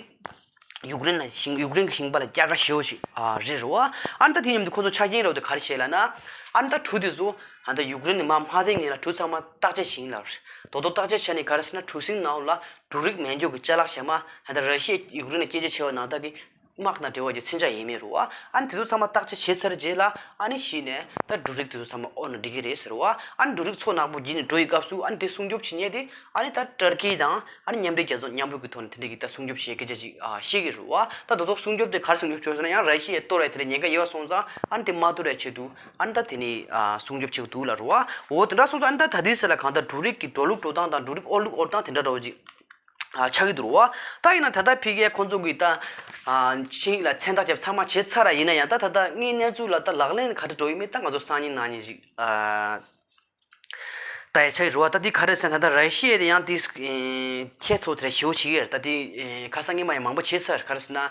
ཡུཀ་རེན་ལ་ཞིང་ཡུཀ་རེན་གྱི་ཞིང་པ་ལ་རྒྱལ་ཁ་ཞེ་པོ་ཞིག་ཨ་རེད་རེད་བ། ཨ་ནི་ད་དེ་མཉམ་དུ་ཁོ་ཚོ་ཆ་རྐྱེན་རེད་བ། དེ་ག་རེ་བྱས་ལབ་ན་ཨ་ནི་ད་གྲུ་དེ་ཚོ་ཨ་ནི་ད་ཡུཀ་རེན་ནས་མར་མ་བསྡད་སྔོན་ལ་གྲུ་ཚང་མ་བརྟག་དཔྱད་བྱས་ཡིན་ལབ་རེད། དོ་དོ་བརྟག་དཔྱད་བྱས་ནས་ག་རེ་ཟེར་ན་གྲུ་གཟིངས་ནང་ལ་འབྲུ་རིགས་མེད་མཁན་གྱི་ཅ་ལག་གཞན་མ་ཨ་ནི་ད་ར་ཤི་ཡ་ཡུཀ་རེན་ལ་སྐྱོན་བརྗོད་བྱས་པ་ནང་ལྟར་གྱི་དམག་དང་འབྲེལ་བ་གྱི་མཚོན་ཆ་ཡོད་མེད་རེད་བ། ཨ་ནི་དེ་ཚོ་ཚང་མ་བརྟག་དཔྱད་བྱས་ཚར་རྗེས་ལ་ཨ་ནི་གཞི་ནས་ད་འབྲུ་རིགས་དེ་ཚོ་ཚང་མ་དབོར་ནས་འགྲིག་གི་རེད་ཟེར་བ། ཨ་ནི་འབྲུ་རིགས་མཚོ་ནག་པོ་བརྒྱུད་ནས་འགྲོ་ཡི་སྐབས་སུ་ཨ་ནི་དེ་སྲུང་སྐྱོབ་བྱེད་མཁན་དེ་ཨ་ནི་ད་ཏུར་ཀི་དང་ཨ་ནི་མཉམ་འབྲེལ་རྒྱལ་ཚོགས་མཉམ་འབྲེལ་གྱི་ཐོག་ནས་དེ་འདྲ་གི་ད་སྲུང་སྐྱོབ་བྱེད་སྐད་ཆ་ཅིག་ཨ་བཤད་ཀྱི་རེད་བ། ད་དོ་དོ་སྲུང་སྐྱོབ་དེ་ག་རེ་སྲུང་སྐྱོབ་བྱེད་ཟེར་ན་ཡང་ར་ཤི་ཡས་གཏོར་ཡས་དེ་འདྲ་ཉེན་ཁ་ཡོད་སོང་ཙང་ཨ་ནི་དེ་མ་གཏོར་ཡས་ཆེད་དུ་ཨ་ནི་ད་དེ་ནི་ཨ་སྲུང་སྐྱོབ་བྱེད་ཀྱི་འདུག་ལབ་རེད་བ། འོ་དེ་འདྲ་སོང་ཙང་ཨ་ནི་ད་ད་ལྟའི་ཆ་ལ་གང་ལྟར་འབྲུ་རིགས་ཀྱི་འགྲོ་ལུགས་འགྲོ་སྟངས་དང་འབྲུ་རིགས་དབོར་ལུགས་དབོར་སྟངས་དེ་འདྲ་འདྲ་བོ་ཅིག་ཨ་ཆགས་ཀྱི་འདུག་རོ། ད་ཡིན་ན་ད་ལྟ་ཕ་གིའི་ཁོང་ཚོ་གིས་ད་ཨ་ཆིངས་ཡིག་ལ་མཚན་རྟགས་བརྒྱབ་ཚང་མ་བྱས་ཚར་ར། ཡིན་ན་ཡང་ད་ད་ལྟ་དངོས་གནས་ཚུལ་ལ་ད་ལག་ལེན་ག་འདྲ་འགྲོ་ཡོད་མེད་ད་ང་ཚོ་སང་ཉིན་གནངས་ཉིན་ཞིག་ཨ་ལྟ་ཡ་ཆགས་ཀྱི་རེད་བ། ད་འདི་ག་རེ་ཟེར་ན་ད་ལྟ་ར་ཤི་ཡ་དེ་ཡང་དེ་ཁྱད་མཚར་དེ་ཞེ་པོ་ཅིག་ཡོད་རེད། ད་དེ་ཁ་སང་སྔོན་མ་ཡང་མང་པོ་བྱས་ཚར། ག་རེ་ཟེར་ན་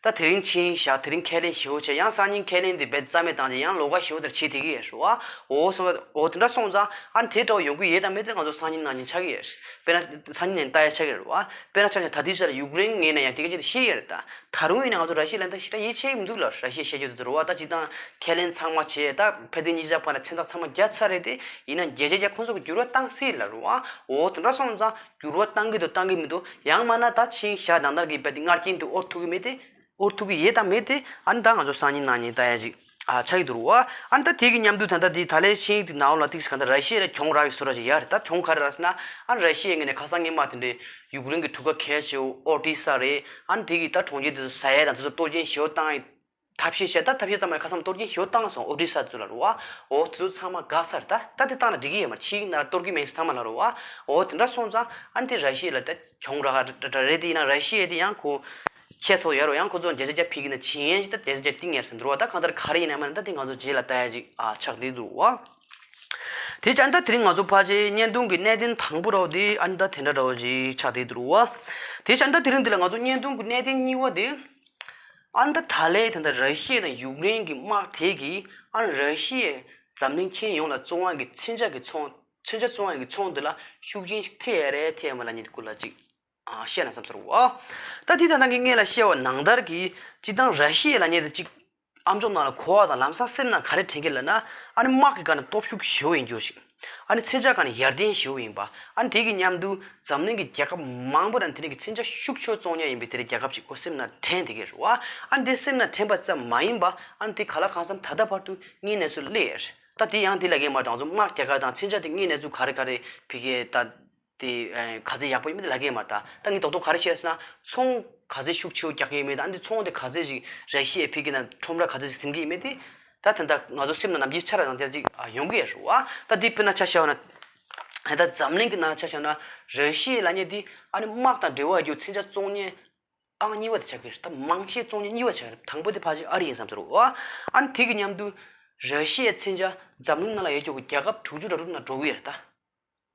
ད་དེ་རིང་ཕྱིན་བཞག་དེ་རིང་ཁས་ལེན་ཞེ་པོ་བྱས། ཡང་སང་ཉིན་ཁས་ལེན་དེ་རྦད་རྩ་མེད་བཏང་རྗེས་ཡང་ལོགས་ཀ་ཞེ་པོ་དེར་བྱེད་བསྡད་ཀྱི་ཡོད་རེད་བ། འོ་སོང་འོ་དེ་འདྲ་སོང་ཙང་ཨ་ནི་དེ་འདྲ་བ་ཡོང་གི་ཡོད་དམ་མེད་དེ་ང་ཚོ་སང་ཉིན་གནངས་ཉིན་ཆགས་ཀྱི་ཡོད་རེད། དཔེར་ན་སང་ཉིན་ནས་ལྟ་ཡ་ཆགས་ཀྱི་རེད་བ། དཔེར་ན་ཆ་བཞག་ད་ལྟའི་ཆར་ཡུཀ་རེན་ངོས་ནས་ཡང་དེ་ག་ཅིག་ཤེས་ཡོད་རེད། ད་ད་རུང་ཡིན་ན་ང་ཚོ་ར་ཤི་ཡ་ལ་ད་ཞེ་དྲག་ཡིད་ཆེས་མི་འདུག་ལ། ར་ཤི་ཡ་བཤད་རྒྱུ་དེ་ཚོ་རེད་བ། ད་སྤྱིར་བཏང་ཁས་ལེན་ཚང་མ་བྱས། ད་ཕན་ཚུན་གཉིས་ཆ་བར་ལ་མཚན་རྟགས་ཚང་མ་བརྒྱབ་ཚར་རེད་དེ། ཡིན་ན་བརྒྱ་ཆ་བརྒྱ་ཁོང་ཚོ་གི་འགྱུར་བ་བཏང་སྲིད་ལ་རེད་བ། འོ་དེ་འདྲ་སོང་ཙང་འགྱུར་བ་བཏང་གི་འདུག་བཏང་གི་མི་འདུག་ཡང་མིན་ན་ད་ཕྱིན་བཞག་ནང་ལྟར་གྱི་རྦད་དེ་སྔར་རྐྱེན་དེ་དབོར་ཐུབ་ཀྱི་མེད་དེ། དབོར་ཐུབ་ཀྱི་ཡོད་དམ་མེད་དེ་ཨ་ནི་ད་ང་ཚོ་སང་ཉིན་གནངས་ཉིན་ལྟ་ཡ་ཅིག་ཨ་ཆགས་ཀྱི་འདུག་རོ། ཨ་ནི་ད་དེ་གི་མཉམ་དུ་ད་ལྟ་དེ་ད་ལན་ཕྱིན་དེ་ནང་ལ་ཏིག་ཙམ་ག་འདྲ་ར་ཤི་ཡ་ལ་གྱོང་རག་གི་བཟོ་འདྲ་ཅིག་ཡོད་རེད། ད་གྱོང་ག་རེ་རག་ཟེར་ན་ཨ་ནི་ར་ཤི་ཡའི་ངོས་ནས་ཁ་སང་སྔོན་མ་དེ་འདྲའི་ཡུཀ་རེན་གྱི་གྲུ་ཁ་གལ་ཆེ་བོ་ཨོ་ཏི་ས་རེད། ཨ་ནི་དེ་གི་ད་གྲོང་ཁྱེར་དེ་ཚོ་ཟ་ཡ་དང་དེ་ཚོ་གཏོར་སྐྱོན་ཞེ་པོ་བཏང་ཡ། ཐབས་ཤེས་བྱས། ད་ཐབས་ཤེས་ཙམ་མ་ཡིན་ཁ་སང་གཏོར་སྐྱོན་ཞེ་པོ་བཏང་སོང་། ཨོ་ཏི་ས་ཚོ་ལ་རེད་བ། འོ་དེ་ཚོ་ཚང་མ་འགག་ཚར། ད་ད་དེ་བཏང་ན་འགྲིག་གི་ཡོད་མ་རེད། ཕྱིའི་ནང་གཏོར་གི་མེད་ཚང་མ་ལ་རེད་བ། འོ་དེ་འདྲ་སོང་ཙང་ཨ་ནི་དེ་ར་ཤི་ཡ་ལ་ད་གྱོང་རག་རེད་དེ། ཡིན་ན་ར་ཤི་ཡ་དེ་ཡང་ཁོ་ཁྱད་མཚར་ཡོད་རེད། ཡང་ཁོ་ཚོ་བརྒྱ་ཆ་བརྒྱ་ཕུད་ཀྱི་ན་བྱིན་ཡན་ཞིག་ད་བརྒྱ་ཆ་བརྒྱ་བཏིང་ཡར་ཟིན་འགྲོ་བ། ད་གང་ལྟར་ག་རེ་ཡིན་ན་མིན་ན་ད་དེ་ང་ཚོ་རྗེས་ལ་ལྟ་ཡ་ཅིག་ཨ་ཆགས་བསྡད་འདུག་བ། དེ་ཅང་ད་དེ་རིང་ང་ཚོ་ཕལ་ཆེར་བརྙན་ཐུང་གི་གནད་དོན་དང་པོ་རོགས་དེ་ཨ་ནི་ད་དེ་འདྲ་འདྲ་བོ་ཅིག་ཆགས་བསྡད་འདུག་བ། དེ་ཅང་ད་དེ་རིང་འདི་ལ་ང་ཚོ་བརྙན་ཐུང་གི་གནད་དོན་གཉིས་པ་དེ། ཨ་ནི་ད་ད་ལན་ད་ལྟ་ར་ཤི་ཡ་དང་ཡུཀ་རེན་གྱི་དམག་དེ་གིས་ཨ་ནི་ར་ཤི་ཡས་འཛམ་གླིང་ཁྱོན་ཡོངས་ལ་བཙོང་བ་གི་མཚོན་ཆ་གི་ཚོང་མཚོན་ཆ་བཙོང་བ་གི་ཚོང་དེ་ལ་ཤུགས་རྐྱེན་ཞིག་ཐེབས་ཡ་རེད་ཐེབས་ཡ་མ་རེད་ལབ་མཁན་དེ་སྐོར་ལ་ཅིག་ཨ་བཤད་ན་བསམ་སོང་བ། ད་དེ་ད་ནང་གི་སྔོན་ལ་བཤད་པ་ནང་ལྟར་གྱི་སྤྱིར་བཏང་ར་ཤི་ཡ་ལབ་མཁན་དེ་ཅིག་ཨ་མཆོག་ནང་ལ་གོ་བ་དང་ལམ་སང་སེམས་ནང་ག་རེ་དྲན་གྱི་ལབ་ན། ཨ་ནི་དམག་གི་སྒང་ནས་སྟོབས་ཤུགས་ཞེ་པོ་ཡིན་རྒྱུ་ཞིག་ཨ་ནི་མཚོན་ཆ་སྒང་ནས་ཡར་ལྡན་ཞེ་པོ་ཡིན་པ། ཨ་ནི་དེ་གི་མཉམ་དུ་འཛམ་གླིང་གི་རྒྱལ་ཁབ་མང་པོ་རང་དེ་རིང་གི་མཚོན་ཆ་ཤུགས་ཆེ་བཙོང་མཁན་ཡིན་པའི་དེ་རིང་རྒྱལ་ཁབ་ཅིག་ཁོ་སེམས་ནང་དྲན་བསྡད་ཀྱི་རེད་བ། ཨ་ནི་དེ་སེམས་ནང་དྲན་པ་ཙམ་མ་ཡིན་པ། ཨ་ནི་དེ་ག་ལ་གང་འཚམ་ད་ལྟ་བར་དུ་དངོས་གནས་སུ་སླེབས་ཡོད་རེད། ད་དེ་ཡང་དེ་ལ་གས་མ་དང་ཚོ་དམག་རྒྱག་ག་དང་མཚོན་ཆ་དེ་དངོས་གནས་ཚུལ་ག་རེ་ག་རེ་ཕ་གིའི་ད་ དེ་ག་ཚོད་ཡག་པོ་ཡིན་མིན་དེ་ལབ་ཀྱི་ཡོད་མ་རེད་ད། ད་ངས་རྡོག་རྡོག་ག་རེ་བཤད་ཟེར་ན། ཚོང་ག་ཚོད་ཤུགས་ཆེ་བོ་རྒྱག་གི་ཡོད་མེད་དང་། ཨ་འདི་ཚོང་དེ་ག་ཚོད་ཅིག་ར་ཤི་ཡས་ཕུད་ཀྱི་ན་ཁྲོམ་ར་ག་ཚོད་ཅིག་ཟིན་གྱི་ཡོད་མེད་དེ། ད་དེ་འདྲ་ང་ཚོ་སེམས་ནང་ནམ་རྒྱུན་ཆ་ར་ནང་དེ་ཅིག་ཡོང་གི་ཡོད་རེད་བ། ད་འདི་དཔེར་ན་ཆ་བཞག་ན། ད་འཛམ་གླིང་གི་ནང་ཆ་བཞག་ན། ར་ཤི་ཡ་ལབ་མཁན་དེ་ཨ་ནི་དམག་དང་འབྲེལ་བ་ཡོད་རྒྱུ་མཚོན་ཆ་བཙོང་མཁན་ཨང་གཉིས་པ་དེ་ཆགས་ཀྱི་རེད། ད་མང་ཤོས་བཙོང་མཁན་གཉིས་པ་ཆགས་ཀྱི་རེད། དང་པོ་དེ་ཕལ་ཆེར་ཨ་རི་ཡིན་བསམ་ཚོར་བ། ཨ་ནི་དེ་གི་མཉམ་དུ་ར་ཤི་ཡའི་མཚོན་ཆ་འཛམ་གླིང་ནང་ལ་ཡོད་རྒྱུ་གི་རྒྱལ་ཁབ་དྲུག་ཅུ་རེ་དྲུག་ནང་འགྲོ་གི་ཡོད་རེད་ད།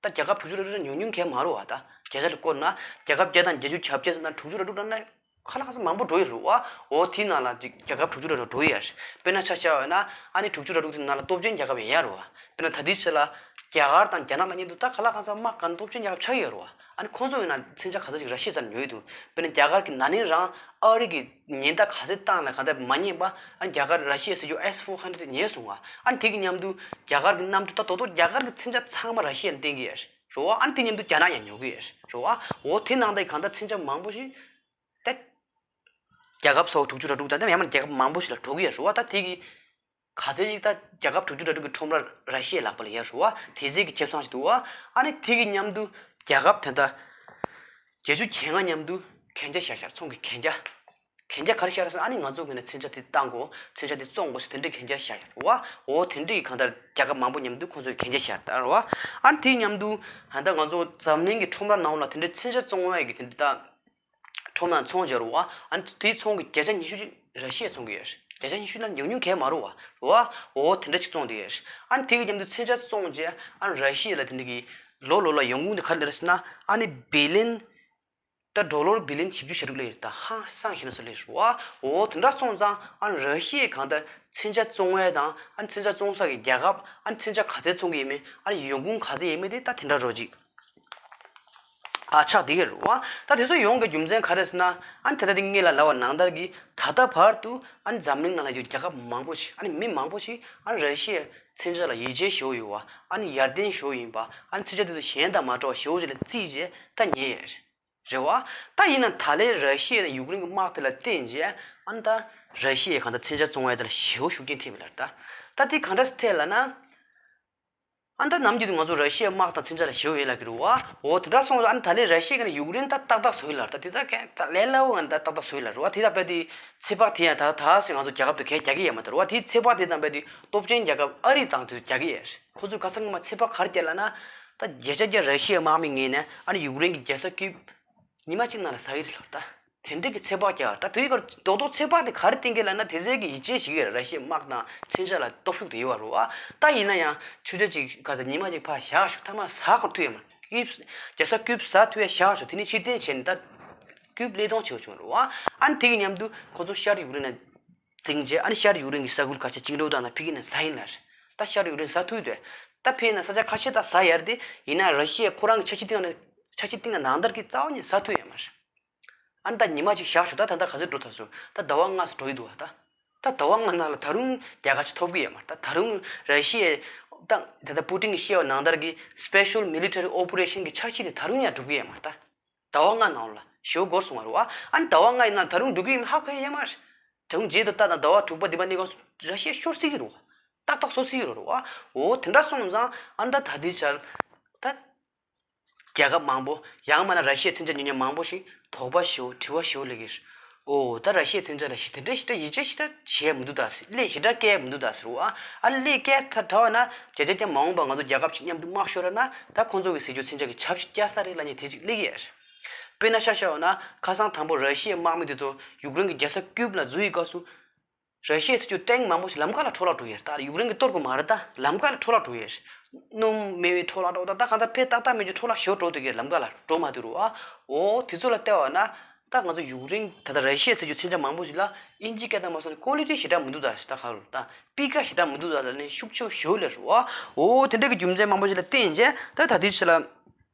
ད་རྒྱལ་ཁབ་དྲུག་ཅུ་རེ་དྲུག་ཉུང་ཉུང་གང་ཡང་མ་རེད་བ། ད་བརྒྱ་ཆ་ལ་བཀོད་ན་རྒྱལ་ཁབ་བརྒྱ་དང་བརྒྱད་ཅུ་གྱ་བརྒྱད་ཟེར་ན་དྲུག་ཅུ་རེ་དྲུག་ནང་ན་ཁ་ལག་ཁ་ཚ་མང་པོ་འགྲོ་ཡི་རེད་བ། འོ་དེའི་ནང་ལ་ཅིག་རྒྱལ་ཁབ་དྲུག་ཅུ་རེ་དྲུག་འགྲོ་ཡི་ཡ་རེད། དཔེར་ན་ཆ་བཞག་པ་ཡིན་ན་ཨ་ནི་དྲུག་ཅུ་རེ་དྲུག་དེ་ནང་ལ་སྟོབས་ཆེན་རྒྱལ་ཁབ་ཡིན་ཡ་རེད་བ། དཔེར་ན་ད་ལྟའི་ཆ་ལ་རྒྱ་གར་དང་རྒྱ་ནག་ལབ་མཁན་དེ་ད་ཁ་ལག་ཁ་ཚ་དམག་གི་སྟོབས་ཆེན་རྒྱལ་ཁབ་ཆགས་ཀྱི་ཡོད་རེད་བ། ཨ་ནི་ཁོང་ཚོ་ཡིན་ན་མཚོན་ཆ་ག་ཚོད་ཅིག་ར་ཤི་ཡ་རྩ་ནས་ཉོ་ཡི་འདུག། དཔེར་ན་རྒྱ་གར་གྱི་ན་ནིང་རང་ཨ་རི་གི་ཉེན་བརྡ་ག་ཚོད་བཏང་ན་གང་ལྟར་མ་ཉན་པ། ཨ་ནི་རྒྱ་གར་ར་ཤི་ཡ་སྲིད་ཇུས་S four hundred ཉན་སོང་བ། ཨ་ནི་དེ་གི་མཉམ་དུ་རྒྱ་གར་གྱི་གནམ་གྲུ་ད་དོ་དོ་རྒྱ་གར་གྱི་མཚོན་ཆ་ཚང་མ་ར་ཤི་ཡ་ལ་བརྟེན་གྱི་ཡོད་རེད་བ། ཨ་ནི་དེ་མཉམ་དུ་རྒྱ་ནག་ཡང་ཉོ་གི་ཡོད་རེད་བ། འོ་དེ་ནང་ད་གང་ལྟར་མཚོན་ཆ་མང་པོ་ཞིག་ད་རྒྱལ་ཁབ་ཚོ་དྲུག་ཅུ་རེ་དྲུག་དང་ད་ཡང་མིན་རྒྱལ་ཁབ་མང་པོ་ཞིག་ལ་འགྲོ་གི་ཡོད་རེད་བ། ད་དེ་གི་ག་ཚོད་ཅིག་ད་རྒྱལ་ཁབ་དྲུག་ཅུ་རེ་དྲུག་གི་ཁྲོམ་ར་ར་ཤི་ཡའི་ལག་པ་ལ་ཡོད་རེད་བ། དེ་ཚོ་གི་ཁེ་བཟང་ཞིག་འདུག་བ། ཨ་ནི་དེ་གི་མཉམ་དུ་རྒྱལ་ཁབ་དེ་འདྲ་བརྒྱད་ཅུ་གྱ་ལྔ་མཉམ་དུ་གན་རྒྱ་བཞག་བཞག། ཚོང་གི་གན་རྒྱ། གན་རྒྱ་ག་རེ་བཞག་རེད་ཟེར་ན། ཨ་ནི་ང་ཚོ་གི་ནས་མཚོན་ཆ་དེ་བཏང་དགོས། མཚོན་ཆ་དེ་བཙོང་དགོས་ཟེར་དེ་འདྲའི་གན་རྒྱ་བཞག་ཡོད་རེད་བ། འོ་དེ་འདྲའི་གང་ལྟར་རྒྱལ་ཁབ་མང་པོ་མཉམ་དུ་ཁོང་ཚོས་གན་རྒྱ་བཞག་ད་རེད་བ། ཨ་ནི་དེའི་མཉམ་དུ་ད་ལྟ་ང་ཚོ་འཛམ་གླིང་གི་ཁྲོམ་ར་ནང་ལ་དེ་འདྲའི་མཚོན་ཆ་བཙོང་བ་ཡི་གི་དེ་འདྲའི་ད་ཁྲོམ་ནང་ཚོང་བྱེད་རེད་བ། ཨ་ནི་དེའི་ཚོང་གི་བརྒྱ་ཆ་ཉི་ཤུ་ཅིག་ར་ཤི་ཡས་ཚོང་གི་ཡོད་རེད། བརྒྱ་ཆ་ཉི་ཤུ་ལ་ཉུང་ཉུང་གང་ཡང་མ་རེད་བ། རེད་བ། འོ་དེ་འདྲ་ཅིག་བཙོང་བསྡད་ཡོད་རེད། ཨ་ནི་དེ་གི་མཉམ་དུ་མཚོན་ཆ་བཙོང་རྗེས་ཨ་ནི་ར་ཤི་ཡ་ལ་དེ་འདྲ་གི་ལོ་ལོ་ལ་ཡོང་ཁུངས་དེ་ག་རེ་རེད་ཟེར་ན། ཨ་ནི་བི་ལིན་ད་ཌོ་ལར་བི་ལིན་བཞི་བཅུ་ཞེ་དྲུག་སླེབས་ཡོད་རེད། ད་ཧང་སང་ཞེ་ན་སོ་སླེབས་རེད་བ། འོ་དེ་འདྲ་སོང་ཙང་ཨ་ནི་ར་ཤི་ཡས་གང་ལྟར་མཚོན་ཆ་བཙོང་བས་དང་། ཨ་ནི་མཚོན་ཆ་བཙོང་ས་གི་རྒྱལ་ཁབ། ཨ་ནི་མཚོན་ཆ་ག་ཚད་བཙོང་གི་ཡིན་མིན། ཨ་ནི་ཡོང་ཁུངས་ག་ཚད་ཡིན་མིན་དེ་ད་དེ་འདྲ་རོ་ཅིག་ཨ་ཆགས་བསྡད་ཀྱི་རེད་བ། ད་དེ་ཚོ་ཡོང་གི་རྒྱུ་མཚན་ག་རེ་ཟེར་ན། ཨ་ནི་ད་ལྟ་དེ་སྔོན་ལ་ལབ་པ་ནང་ལྟར་གྱི་ད་ལྟ་བར་དུ་ཨ་ནི་འཛམ་གླིང་ནང་ལ་ཡོད་རྒྱལ་ཁབ་མང་པོ་ཞིག། ཨ་ནི་མི་མང་པོ་ཞིག་ཨ་ནི་ར་ཤི་ཡའི་མཚོན་ཆ་ལ་ཡིད་ཆེས་ཞེ་པོ་ཡོད་པ། ཨ་ནི་ཡར་ལྡན་ཞེ་པོ་ཡིན་པ། ཨ་ནི་མཚོན་ཆ་དེ་ཚོ་གཞན་དང་མ་འདྲ་བ་ཞེ་པོ་ཅིག་ལ་བརྩིས་བྱས་ད་ཉོས་ཡོད་རེད་བ། ད་ཡིན་ན་ད་ལན་ར་ཤི་ཡ་དང་ཡུཀ་རེན་གྱི་དམག་དེ་ལ་བརྟེན་བྱས་ཨ་ནི་ད་ར་ཤི་ཡས་གང་ལྟར་མཚོན་ཆ་བཙོང་བ་དེ་ལ་ཞེ་པོ་ཤུགས་རྐྱེན་ཐེབས་ཡོད་ལ། ད་ད་དེ་གང་འདྲ་སེ་ཐེབས་ལབ་ན། ཨ་ནི་ད་ནམ་རྒྱུན་དུ་ང་ཚོ་ར་ཤི་ཡའི་དམག་དང་མཚོན་ཆ་ལ་ཞེ་པོ་ཡོད་ལབ་ཀྱི་རེད་བ། འོ་དེ་འདྲ་སོང་ཙང་ཨ་ནི་ད་ལན་ར་ཤི་ཡ་ག་ནས་ཡུཀ་རེན་ད་ཏག་ཏག་བཟོ་ཡི་ལབ། ད་དེ་ད་ག་ད་ལས་སླ་པོ་ང་ད་ཏག་ཏག་བཟོ་ཡི་ལབ་རེད་བ། དེ་ད་དཔེ་དེ་ཚོད་དཔག་དེ་ཡང་ད་ད་སེ་ང་ཚོ་རྒྱལ་ཁབ་དེ་གས་རྒྱག་གི་ཡོད་མ་རེད་བ། དེ་ཚོད་དཔག་དེ་དང་དཔེ་དེ་སྟོབས་ཆེན་རྒྱལ་ཁབ་ཨ་རི་དང་དེ་ཚོ་རྒྱག་གི་ཡོད་རེད། ཁོ་ཚོས་ཁ་སང་སྔོན་མ་ཚོད་དཔག་ག་རེ་བརྒྱབ་ལབ་ན། ད་བརྒྱ་ཆ་བརྒྱ་ར་ཤི་ཡའི་དམག་མི་ངེས་ནས་ཨ་ནི་ཡུཀ་རེན་གྱི་རྒྱལ་ས་ཀིབ་ཉི་མ་གཅིག་ནང་ལ་ཟ་གི་རེད་ལབ། ད་དེ་འདྲ་གི་ཚོད་དཔག་རྒྱག་པ་རེད། ད་དེའི་སྐོར་རྡོག་རྡོག་ཚོད་དཔག་དེ་ག་རེ་བསྟན་གྱི་ལབ་ན། དེ་ཚོའི་གི་ཡིད་ཆེས་བྱེད་ཀྱི་རེད། ར་ཤི་ཡའི་དམག་དང་མཚོན་ཆ་ལ་སྟོབས་ཤུགས་དེ་ཡོད་པ་རེད་བ། ད་ཡིན་ན་ཡང་ཆུ་ཚོད་གཅིག་ག་ཚོད་ཉི་མ་གཅིག་ཕར་བཞག་ཞོག་ཐ་མ་ཟ་གོ་ཐུབ་ཡོད་མ་རེད། ཀིབ་རྒྱལ་ས་ཀིབ་ཟ་ཐུབ་ཡ་བཞག་ཞོག་དེ་ནས་ཕྱིར་འཐེན་བྱས་ནས་ད་ཀིབ་ཀླད་སྟོང་བྱེད་དགོས་བྱུང་རེད་བ། ཨ་ནི་དེ་གི་མཉམ་དུ་ཁོ་ཚོ་ཤར་ཡུཀ་རེན་ལ་འཛིང་རྗེས་ཨ་ནི་ཤར་ཡུཀ་རེན་གྱི་ས་ཁུལ་ཁ་ཤས་བཅིངས་འགྲོལ་བཏང་ན་ཕ་གི་ནས་ཟ་ཡིན་ལབ་རེད། ད་ཤར་ཡུཀ་རེན་ཟ་ཐུབ་ཡོད་དེ། ད་ཕེབས་ན་ས་ཆ་ཁ་ཤས་ད་ཟ་ཡ་རེད་དེ། ཡིན་ན་ར་ཤི་ཡས་ཁོ་རང་གི་འཆར་གཞི་སྟེང་ནས་འཆར་གཞི་སྟེང་ནས་ནང་ལྟར་གྱི་རྩ་བ་ནས་ཟ་ཐུབ་ཡོད་མ་རེད། ཨ་ནི་ད་ཉི་མ་གཅིག་བཞག་ཞོག་ད་ད་ལྟ་ག་ཚོད་འགྲོ་ཐུབ་སོང་། ད་ཟླ་བ་ལྔ་ཙམ་འགྲོ་ཡི་འདུག་བ། ད་ད་ཟླ་བ་ལྔ་ནང་ལ་ད་རུང་རྒྱལ་ཁ་ཅིག་ཐོབ་ཀྱི་ཡོད་མ་རེད། ད་ད་རུང་ར་ཤི་ཡས་ད་ད་ལྟ་པུ་ཏིན་གྱིས་བཤད་པ་ནང་ལྟར་གྱི་Special Military Operation གྱི་འཆར་གཞི་དེ་ད་རུང་ཡང་འགྲུབ་ཀྱི་ཡོད་མ་རེད། ད་ཟླ་བ་ལྔ་ནང་ལ་ཞེ་པོ་འགོར་སོང་བ་རེད་བ། ཨ་ནི་ཟླ་བ་ལྔ་ཡིན་ན་ད་རུང་འགྲུབ་ཀྱི་ཡིན་མིན་ཧ་གོ་ཡ་ཡོད་མ་རེད། ད་རུང་རྗེས་དེ་ལྟ་ན་ཟླ་བ་དྲུག་པ་བདུན་པ་གནས་སྐབས་སུ་ར་ཤི་ཡ་ཤོར་སྲིད་ཀྱི་རེད་བ། ཏག་ཏག་ཤོར་སྲིད་ཀྱི་རེད་བ། འོ་དེ་འདྲ་སོང་ཙང་ཨ་ནི་ད་ད་ལྟའི་ཆར་ད་རྒྱལ་ཁབ་མང་པོ་ཡང་མིན་ན་ར་ཤི་ཡའི་མཚོན་ཆ་ཉོ་མཁན་མང་པོ་ཞིག་དོགས་པ་ཞེ་པོ་དྲི་བ་ཞེ་པོ་སླེབས་ཀྱི་རེད། འོ་ད་ར་ཤི་ཡའི་མཚོན་ཆ་ལ་ཞེ་དེ་འདྲ་ཞེ་དྲག་ཡིད་ཆེས་ཞེ་དྲག་བྱས་མི་འདུག་ད་ཟེར། གླེ་ཞེ་དྲག་བཀལ་མི་འདུག་ད་ཟེར་བ། ཨ་ནི་གླེ་བཀལ་ཚར་དྲགས་པ་ན་བརྒྱ་ཆ་བརྒྱ་མ་འོངས་པ་ང་ཚོ་རྒྱལ་ཁབ་ཅིག་མཉམ་དུ་དམག་ཤོར་ན་ད་ཁོང་ཚོ་གི་ཟེར་རྒྱུ་མཚོན་ཆ་གི་ཆབ་སྲིད་རྒྱག་ས་རེད་ལབ་མཁན་དེ་ཅིག་སླེབས་ཀྱི་རེད། དཔེར་ན་ཆ་བཞག་པ་ན་ཁ་སང་དང་པོ་ར་ཤི་ཡའི་དམག་མི་དེ་ཚོ་ཡུཀ་རེན་གྱི་རྒྱལ་ས་ཀིབ་ལ་འཛུལ་ཡི་སྐབས་སུ། ར་ཤི་ཡའི་ཚུར་ཕྱོགས་ཊེང་མང་པོ་ཞིག་ལམ་ཁ་ལ་འཕྲོ་བརླག་འགྲོ་ཡོད་རེད། ད་ཡུཀ་རེན་གྱིས་གཏོར་དགོས་མ་རེད། ད་ལམ་ཁ་ལ་འཕྲོ་བརླག་འགྲོ་ཡོད་རེད། སྣུམ་མེད་པའི་འཕྲོ་བརླག་འགྲོ། ད་ད་གང་ལྟར་ཕན་ཏག་ཏག་མེད་རྒྱུ་འཕྲོ་བརླག་ཞེ་པོ་འགྲོ་སྡོད་ཀྱི་རེད། ལམ་ཁ་ལ་འགྲོ་མ་ཐུབ་རེད་བ། འོ་དེ་ཚོ་ལ་བལྟས་པ་ན་ད་ང་ཚོ་ཡུཀ་རེན་ད་ལྟ་ར་ཤི་ཡའི་ཚུར་ཕྱོགས་མཚོན་ཆ་མང་པོ་ཞིག་ལ་དབྱིན་ཇིའི་སྐད་བཏང་མ་སོང་ནས་ཀོ་ལི་ཊི་ཞེ་དྲག་མི་འདུག་ད་ཟེར། ད་ག་རུ་ད་སྤུས་ཀ་ཞེ་དྲག་མི་འདུག་ད་ལབ་ནས་ཤུགས་ཆེ་ཞེ་པོ་སླེབས་རེད་བ། འོ་དེ་འདྲ་གི་རྒྱུ་མཚན་མང་པོ་ཞིག་ལ་བརྟེན་བྱས་ད་ད་ལྟའི་ཆ་ལ།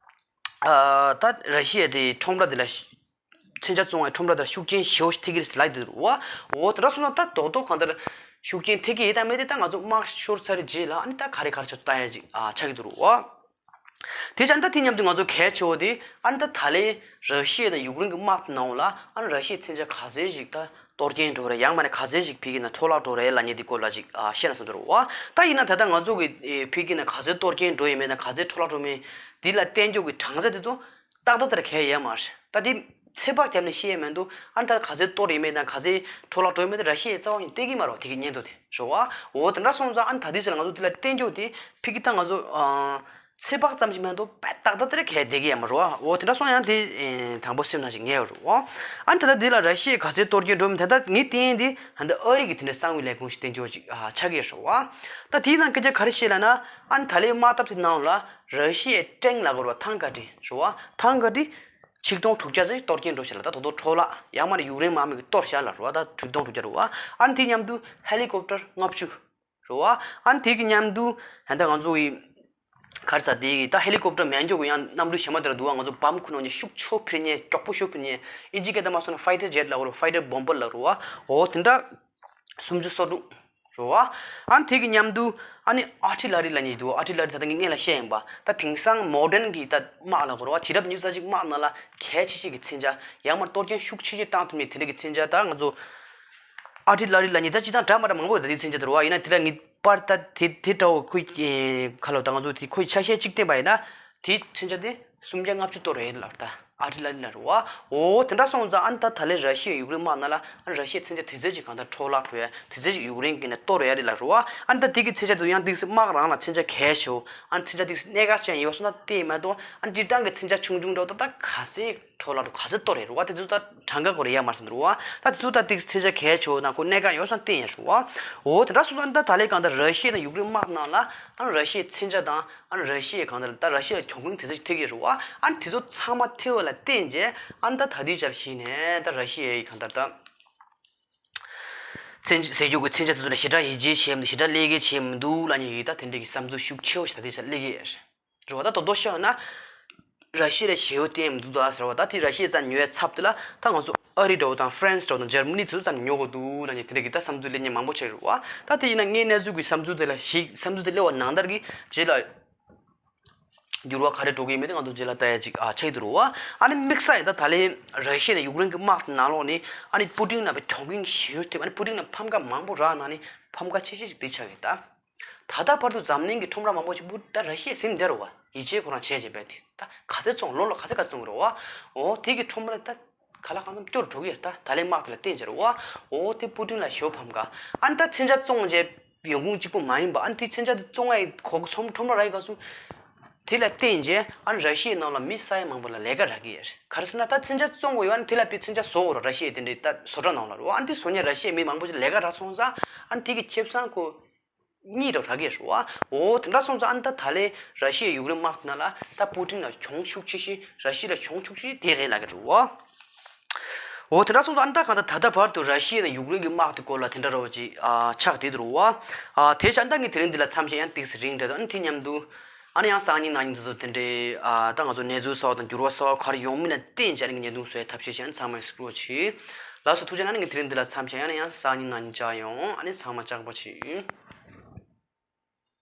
ཨ་ད་ར་ཤི་ཡ་དེ་ཁྲོམ་ར་དེ་ལ་མཚོན་ཆ་བཙོང་བའི་ཁྲོམ་ར་དེ་ལ་ཤུགས་རྐྱེན་ཞེ་པོ་ཞིག་ཐེབས་ཀྱི་རེད་ཟེར་ལབ་ཀྱི་འདུག་བ། འོ་དེ་འདྲ་སོང་ན་ད་རྡོག་རྡོག་གང་ལྟར་ཤུགས་རྐྱེན་ཐེབས་ཀྱི་ཡོད་དང་མེད་དེ་ད་ང་ཚོ་དམག་ཤོར་ཚར་རྗེས་ལ་ཨ་ནི་ད་ག་རེ་ག་རེ་བྱ་ཐུབ་ལྟ་ཡ་ཅིག་ཨ་ཆགས་ཀྱི་འདུག་བ། དེ་བྱས་ན་ད་དེ་མཉམ་དུ་ང་ཚོ་གལ་ཆེ་བོ་དེ་ཨ་ནི་ད་ད་ལན་ར་ཤི་ཡ་དང་ཡུཀ་རེན་གྱི་དམག་དེ་ནང་ལ་ཨ་ནི་ར་ཤི་ཡའི་མཚོན་ཆ་ག་ཚོད་ཞིག་ད་ གཏོར་སྐྱོན་འགྲོ་རེད། ཡང་མིན་ན་ག་ཚོད་ཅིག་ཕ་གི་ནང་འཕྲོ་བརླག་འགྲོ་རེད་ལབ་མཁན་དེ་སྐོར་ལ་ཅིག་ཨ་བཤད་ན་བསམ་འདུག་རོ། ད་ཡིན་ན་ད་ལྟ་ང་ཚོ་གི་ཨེ་ཕ་གི་ནང་ག་ཚོད་གཏོར་སྐྱོན་འགྲོ་ཡོད་མེད་དང་ག་ཚོད་འཕྲོ་བརླག་འགྲོ་མེད་དེ་ལ་བསྟན་འགྱུར་གྱི་གྲངས་ཚད་དེ་ཚོ་ཏག་ཏག་དེར་གལ་ཡོད་མ་རེད། ད་དེ་ཚོད་དཔག་བརྒྱབ་ནས་བཤད་ཡས་མི་འདུག་ཨ་ནི་ད་ག་ཚོད་གཏོར་ཡོད་མེད་དང་ག་ཚོད་འཕྲོ་བརླག་འགྲོ་ཡོད་མེད་དེ་ར་ཤི་ཡས་རྩ་བ་ནས་བལྟ་གི་མ་རེད། དེ་གི་སྙན་ཐོ་དེ་རེད་བ། འོ་དེ་འདྲ་སོང་ཙང་ཨ་ནི་ད་དེ་ཚོ་ལ་ང་ཚོ་དེ་ལ་བསྟན་འགྱུར་དེ་ཕ་གི་ད་ང་ཚོ་ཨ། ཚོད་དཔག་ཙམ་ཞིག་མ་གཏོགས་དཔེ་ཏག་ཏག་དེ་ར་གལ་བསྡད་ཀྱི་ཡོད་མ་རེད་བ། འོ་དེ་འདྲ་སོང་ཡང་དེ་ཨེ་དང་པོ་སེམས་ནང་ཞིག་ངེས་ཡོད་རེད་བ། ཨ་ནི་ད་ལྟ་འདི་ལ་ར་ཤི་ཡས་ག་ཚོད་གཏོར་སྐྱོན་འགྲོ་མིན་ད་ལྟ་ངས་བསྟན་ཡས་འདི་ད་ལྟ་ཨ་རི་གི་དེ་འདྲའི་གསང་བའི་ལས་ཁུངས་ཤིག་བསྟན་འགྱུར་ཅིག་ཨ་ཆགས་ཀྱི་ཡོད་རེད་བ། ད་དེའི་ནང་སྐད་ཆ་ག་རེ་བཤད་ལབ་ན་ཨ་ནི་ད་ལྟའི་དམག་འཐབ་དེ་ནང་ལ་ར་ཤི་ཡའི་ཊེང་ལབ་དགོས་རེད་བ། ཐང་ཀ་ཊི་རེད་བ། ཐང་ཀ་ཊི་ཆིག་སྟོང་དྲུག་བརྒྱ་ཙམ་གཏོར་སྐྱོན་འགྲོ་ཤག་ལ་ད་དོ་དོ་འཕྲོ་བརླག་ཡང་མ་རེད་ཡུཀ་རེན་དམག་མི་གིས་གཏོར་ཤག་ལ་རེད་བ། ད་ཆིག་སྟོང་དྲུག་བརྒྱ་རེད་བ། ཨ་ནི་དེའི་མཉམ་དུ་ཧེ་ལི་ཀོབ་ཊར་ལྔ་བཅུ། རེད་བ། ཨ་ནི་དེ་གི་མཉམ་དུ་ད་ལྟ་ང་ཚོ་གི་ག་རེ་ཟེར་དེ་གི་ད་ཧེ་ལི་ཀོབ་ཊར་མེད་མཁན་གྱི་ཡང་གནམ་གྲུ་གཞན་པ་དེ་ལ་འདུག་བ། ང་ཚོ་བམ་ཁུར་ནང་ནས་ཤུགས་ཆེ་པོ་འཕུར་མཁན་མགྱོགས་པོ་ཤོས་འཕུར་མཁན་ཨིན་ཇི་སྐད་དུ་མ་སོང་ན་ཕའི་ཊར་ཇེཊ་ལབ་དགོས་རེད། ཕའི་ཊར་བོམ་བར་ལབ་རེད་བ། འོ་དེ་འདྲ་སུམ་ཅུ་སོ་དྲུག་རེད་བ། ཨ་ནི་དེ་གི་མཉམ་དུ་ཨ་ནི་ཨར་ཊི་ལ་རི་ལབ་མཁན་འདུག་ཨར་ཊི་ལ་རི་ད་ལྟ་ངས་སྔོན་ལ་བཤད་ཡིན་པ། ད་དེང་སང་མོ་ཌན་གི་ད་དམག་ལབ་དགོས་རེད་བ། དུས་རབས་ཉི་ཤུ་རྩ་གཅིག་དམག་ནང་ལ་གལ་ཆེ་ཤོས་ཀྱི་མཚོན་ཆ་ཡང་མ་གཏོར་སྐྱོན་ཤུགས་ཆེ་ཤོས་བཏང་ཐུབ་མཁན་དེ་འདྲ་གི་མཚོན་ཆ་ད་ང་ཚོ། ཨར་ཊི་ལ་རི་ལབ་མཁན་ད་སྤྱིར་བཏང་འདྲ་མ་འདྲ་མང་པོ་ཡོད། ད་དེའི་མཚོན་ཆ་དེ་རེད་བ། ཡིན་ན་དེ་ལ་ངེས་པར་ད་དེ་དེ་འདྲ་བོ་ཁོའི་ཁ་ལོ་ད་ང་ཚོ་དེ་ཁོའི་ཆ་ཤས་གཅིག་བསྟན་པ་ཡིན་ན་དེའི་མཚོན་ཆ་དེ་སུམ་བརྒྱ་ལྔ་བཅུ་གཏོར་ཡོད་ལབ། ད་ཨར་ཊི་ལ་རི་ལབ་རེད་བ། འོ་དེ་འདྲ་སོང་ཙང་ཨ་ནི་ད་ད་ལན་ར་ཤི་ཡའི་ཡུཀ་རེན་དམག་ནང་ལ་ཨ་ནི་ར་ཤི་ཡའི་མཚོན་ཆ་དེ་ཚོད་ཅིག་གང་ལྟར་འཕྲོ་བརླག་འགྲོ་ཡ། དེ་ཚོད་ཅིག་ཡུཀ་རེན་གྱི་ནས་གཏོར་ཡ་རེད་ལབ་རེད་བ། ཨ་ནི་ད་དེ་གི་མཚོན་ཆ་དེ་ཡང་ཏིག་སེ་དམག་རང་ལ་མཚོན་ཆ་གལ་ཆེ་བོ། ཨ་ནི་མཚོན་ཆ་ཏིག་སེ་གནད་འགག་ཅན་ཡོད་སོང་ན་བལྟས་མ་གཏོགས་ཨ་ནི་སྤྱིར་བཏང་གི་མཚོན་ཆ་ཆུང་ཆུང་འདྲ་བོ་ད་ད་ག་ཚད། འཕྲོ་བརླག་འགྲོ་ག་ཚོད་གཏོར་རེད་རེད་བ། དེ་ཚོ་ད་གྲངས་ཀ་གོ་རེ་ཡ་མར་སོང་རེད་བ། ད་དེ་ཚོ་ད་ཏིག་མཚོན་ཆ་གལ་ཆེ་བོ་ན་ཁོ་གནད་འགག་ཡོད་སོང་བསྟན་ཡ་རེད་བ། འོ་དེ་འདྲ་སོང་ཙང་ད་ད་ལན་གང་ལྟར་ར་ཤི་ཡ་དང་ཡུཀ་རེན་དམག་ནང་ལ་ཨ་ནི་ར་ཤི་ཡའི་མཚོན་ཆ་དང་ཨ་ནི་ར་ཤི་ཡའི་གང་ལྟར་ད་ར་ཤི་ཡ་གྱོང་གུན་དེ་ཚོ་ཞིག་ཐེབས་ཀྱི་རེད་བ། ཨ་ནི་དེ་ཚོ་ཚང་མ་ཐེབས་པ་ལ་བརྟེན་རྗེས་ཨ་ནི་ད་ད་ལྟའི་ཆར་གཞི་ནས་ད་ར་ཤི་ཡའི་གང་ལྟར་ད་མཚོན་ཟས་རྒྱུ་གི་མཚོན་ཆ་དེ་ཚོ་ལ་ཞེ་དྲག་ཡིད་ཆེས་བྱས་མི་འདུག་ཞེ་དྲག་ཀླད་ཀེ་བྱས་མི་འདུག་ལབ་མཁན་གྱི་ད་དེ་འདྲ་གི་བསམ་ཚུལ་ཤུགས་ཆེ་བོ་ཞིག་ད་ལྟའི་ཆར་སླེབས་ཀྱི་ཡོད་རེད། རེད་བ། ད་དོ་དོ་ཤོད་ན། ར་ཤི་ཡ་ལ་ཞེ་པོ་བརྟེན་མི་འདུག་ད་ཟེར་བ། ད་དེ་ར་ཤི་ཡ་རྩ་ཉོ་ཡའི་ཚབ་དེ་ལ་ད་ང་ཚོ་ཨ་རི་འདྲ་བོ་དང་ཧྥ་རན་སི་འདྲ་བོ་དང་འཇར་མ་ནི་དེ་ཚོ་རྩ་ཉོ་དགོས་འདུག་ལབ་མཁན་དེ་འདྲ་གི་ད་བསམ་ཚུལ་སླེབས་མཁན་མང་པོ་ཞིག་རེད་བ། ད་དེ་ཡིན་ན་ངའི་གནས་ཚུལ་གྱི་བསམ་ཚུལ་དེ་ལ་ཞིག་བསམ་ཚུལ་དེ་སླེབས་པ་ནང་ལྟར་གྱི་རྗེས་ལ་འགྱུར་བ་ག་རེ་འགྲོ་གི་ཡིན་མིན་དེ་ང་ཚོ་རྗེས་ལ་ལྟ་ཡ་ཅིག་ཨ་ཆགས་ཀྱི་འདུག་རེད་བ། ཨ་ནི་དམིགས་བསལ་ཡིན་ད་ད་ལན་ར་ཤི་ཡ་ནས་ཡུཀ་རེན་གྱི་དམག་དེ་ནང་ལོགས་ནས་ཨ་ནི་པུ་ཏིན་ལ་བའི་གྱོང་གུན་ཞེ་པོ་ཐེབས། ཨ་ནི་པུ་ཏིན་ལ་ཕམ་ཁ་མང་པོ་རག་ནང་ནས་ཕམ་ཁ་ཆེ་ཤོས་ཅིག་དེ་ཆགས་ཡོད་ད། ད་ལྟ་བར་དུ་འཛམ་གླིང་གི་ཁྲོམ་ར་མང་པོ་ཞིག་པུ་ད་ར་ཤི་ཡས་ཟིན་བསྡད་རེད་བ། ཡིད་ཆེས་ཁོ་རང་བྱས་བྱས་པས་དེ་ད་ག་ཚོད་བཙོང་ལོ་ལ་ག་ཚོད་ག་བཙོང་གི་རེད་བ། འོ་དེ་གི་ཁྲོམ་ར་ད་ག་ལ་གང་འཚམ་སྐྱོ་རུ་འགྲོ་གི་ཡོད་ད། ད་ལན་དམག་དེ་ལ་བརྟེན་བྱས་རེད་བ། འོ་དེ་པུ་ཏིན་ལ་ཞེ་པོ་ཕམ་ཁ། ཨ་ནི་ད་མཚོན་ཆ་བཙོང་བྱས་ཡོང་ཁུངས་གཅིག་པུ་མ་ཡིན་པ། ཨ་ནི་དེ་མཚོན་ཆ་དེ་བཙོང་ཡ་གོ་ཁྲོམ་ཁྲོམ་ར་རག་ཡ་ག་སུ། དེ་ལ་བརྟེན་བྱས་ཨ་ནི་ར་ཤི་ཡའི་ནང་ལ་མི་ས་ཡ་མང་པོ་ལ་ལས་ཀ་རག་གི་ཡོད་རེད། ག་རེ་ཟེར་ན་ད་མཚོན་ཆ་བཙོང་དགོས་ཡོད། ཨ་ནི་དེ་ལ་དཔེ་མཚོན་ཆ་བཟོ་དགོས་རེད། ར་ཤི་ཡའི་དེ་འདྲའི་ད་བཟོ་གྲྭ་ནང་ལ་རེད་བ། ཨ་ནི་དེ་བཟོ་མཁན་ར་ཤི་ཡའི་མི་མང་པོ་ཞིག་ལས་ཀ་རག་སོང་ཙང་ཨ་ནི་དེ་གི་ཁེ་བཟང་ཁོ་གཉིས་རུ་རག་གི་རེད་བ། འོ་དེ་འདྲ་སོང་ཙང་ཨ་ནི་ད་ད་ལན་ར་ཤི་ཡའི་ཡུཀ་རེན་དམག་དེ་ནང་ལ་ད་པུ་ཏིན་ལ་གྱོང་ཤུགས་ཆེ་ཤོས། ར་ཤི་ཡ་ལ་གྱོང་ཤུགས་ཆེ་ཤོས་དེ་རེད་ལབ་ཀྱི་རེད་བ། འོ་དེ་འདྲ་སོང་ཙང་ཨ་ནི་ད་གང་ལྟར་ད་ལྟ་བར་དུ་ར་ཤི་ཡ་དང་ཡུཀ་རེན་གྱི་དམག་དེ་སྐོར་ལ་དེ་འདྲ་ར་བ་ཅིག་ཨ་ཆགས་བསྡད་འདུག་རེད་བ། ཨ་དེ་ཆ་ཨ་ནི་ད་ངས་དེ་རིང་འདི་ལ་མཚམས་བཞག་ཡང་ཏོག་ཙམ་རིང་འདྲ་འདུག་ཨ་ནི་དེ་མཉམ་དུ། ཨ་ནི་ཡང་སང་ཉིན་གནངས་ཉིན་དེ་ཚོ་དེ་འདྲའི་ཨ་ད་ང་ཚོ་གནས་ཚུལ་གསར་བ་དང་འགྱུར་བ་གསར་བ་ག་རེ་ཡོང་མིན་ལ་བརྟེན་བྱས་ཨ་ནི་ངས་བརྙན་ཐུང་བཟོ་ཡ་ཐབས་ཤེས་བྱས། ཨ་ནི་ཚང་མས་གཟིགས་རོགས་གྱིས། ལགས་སོ། ཐུགས་རྗེ་གནང་། ཨ་ནི་ངས་དེ་རིང་འདི་ལ་མཚམས་བཞག་ཡང་ནས་ཡང་སང་ཉིན་གནངས་ཉིན་བཅར་ཡོང་། ཨ་ནི་ཚང་མ་ལྕགས་པོ་བྱེད།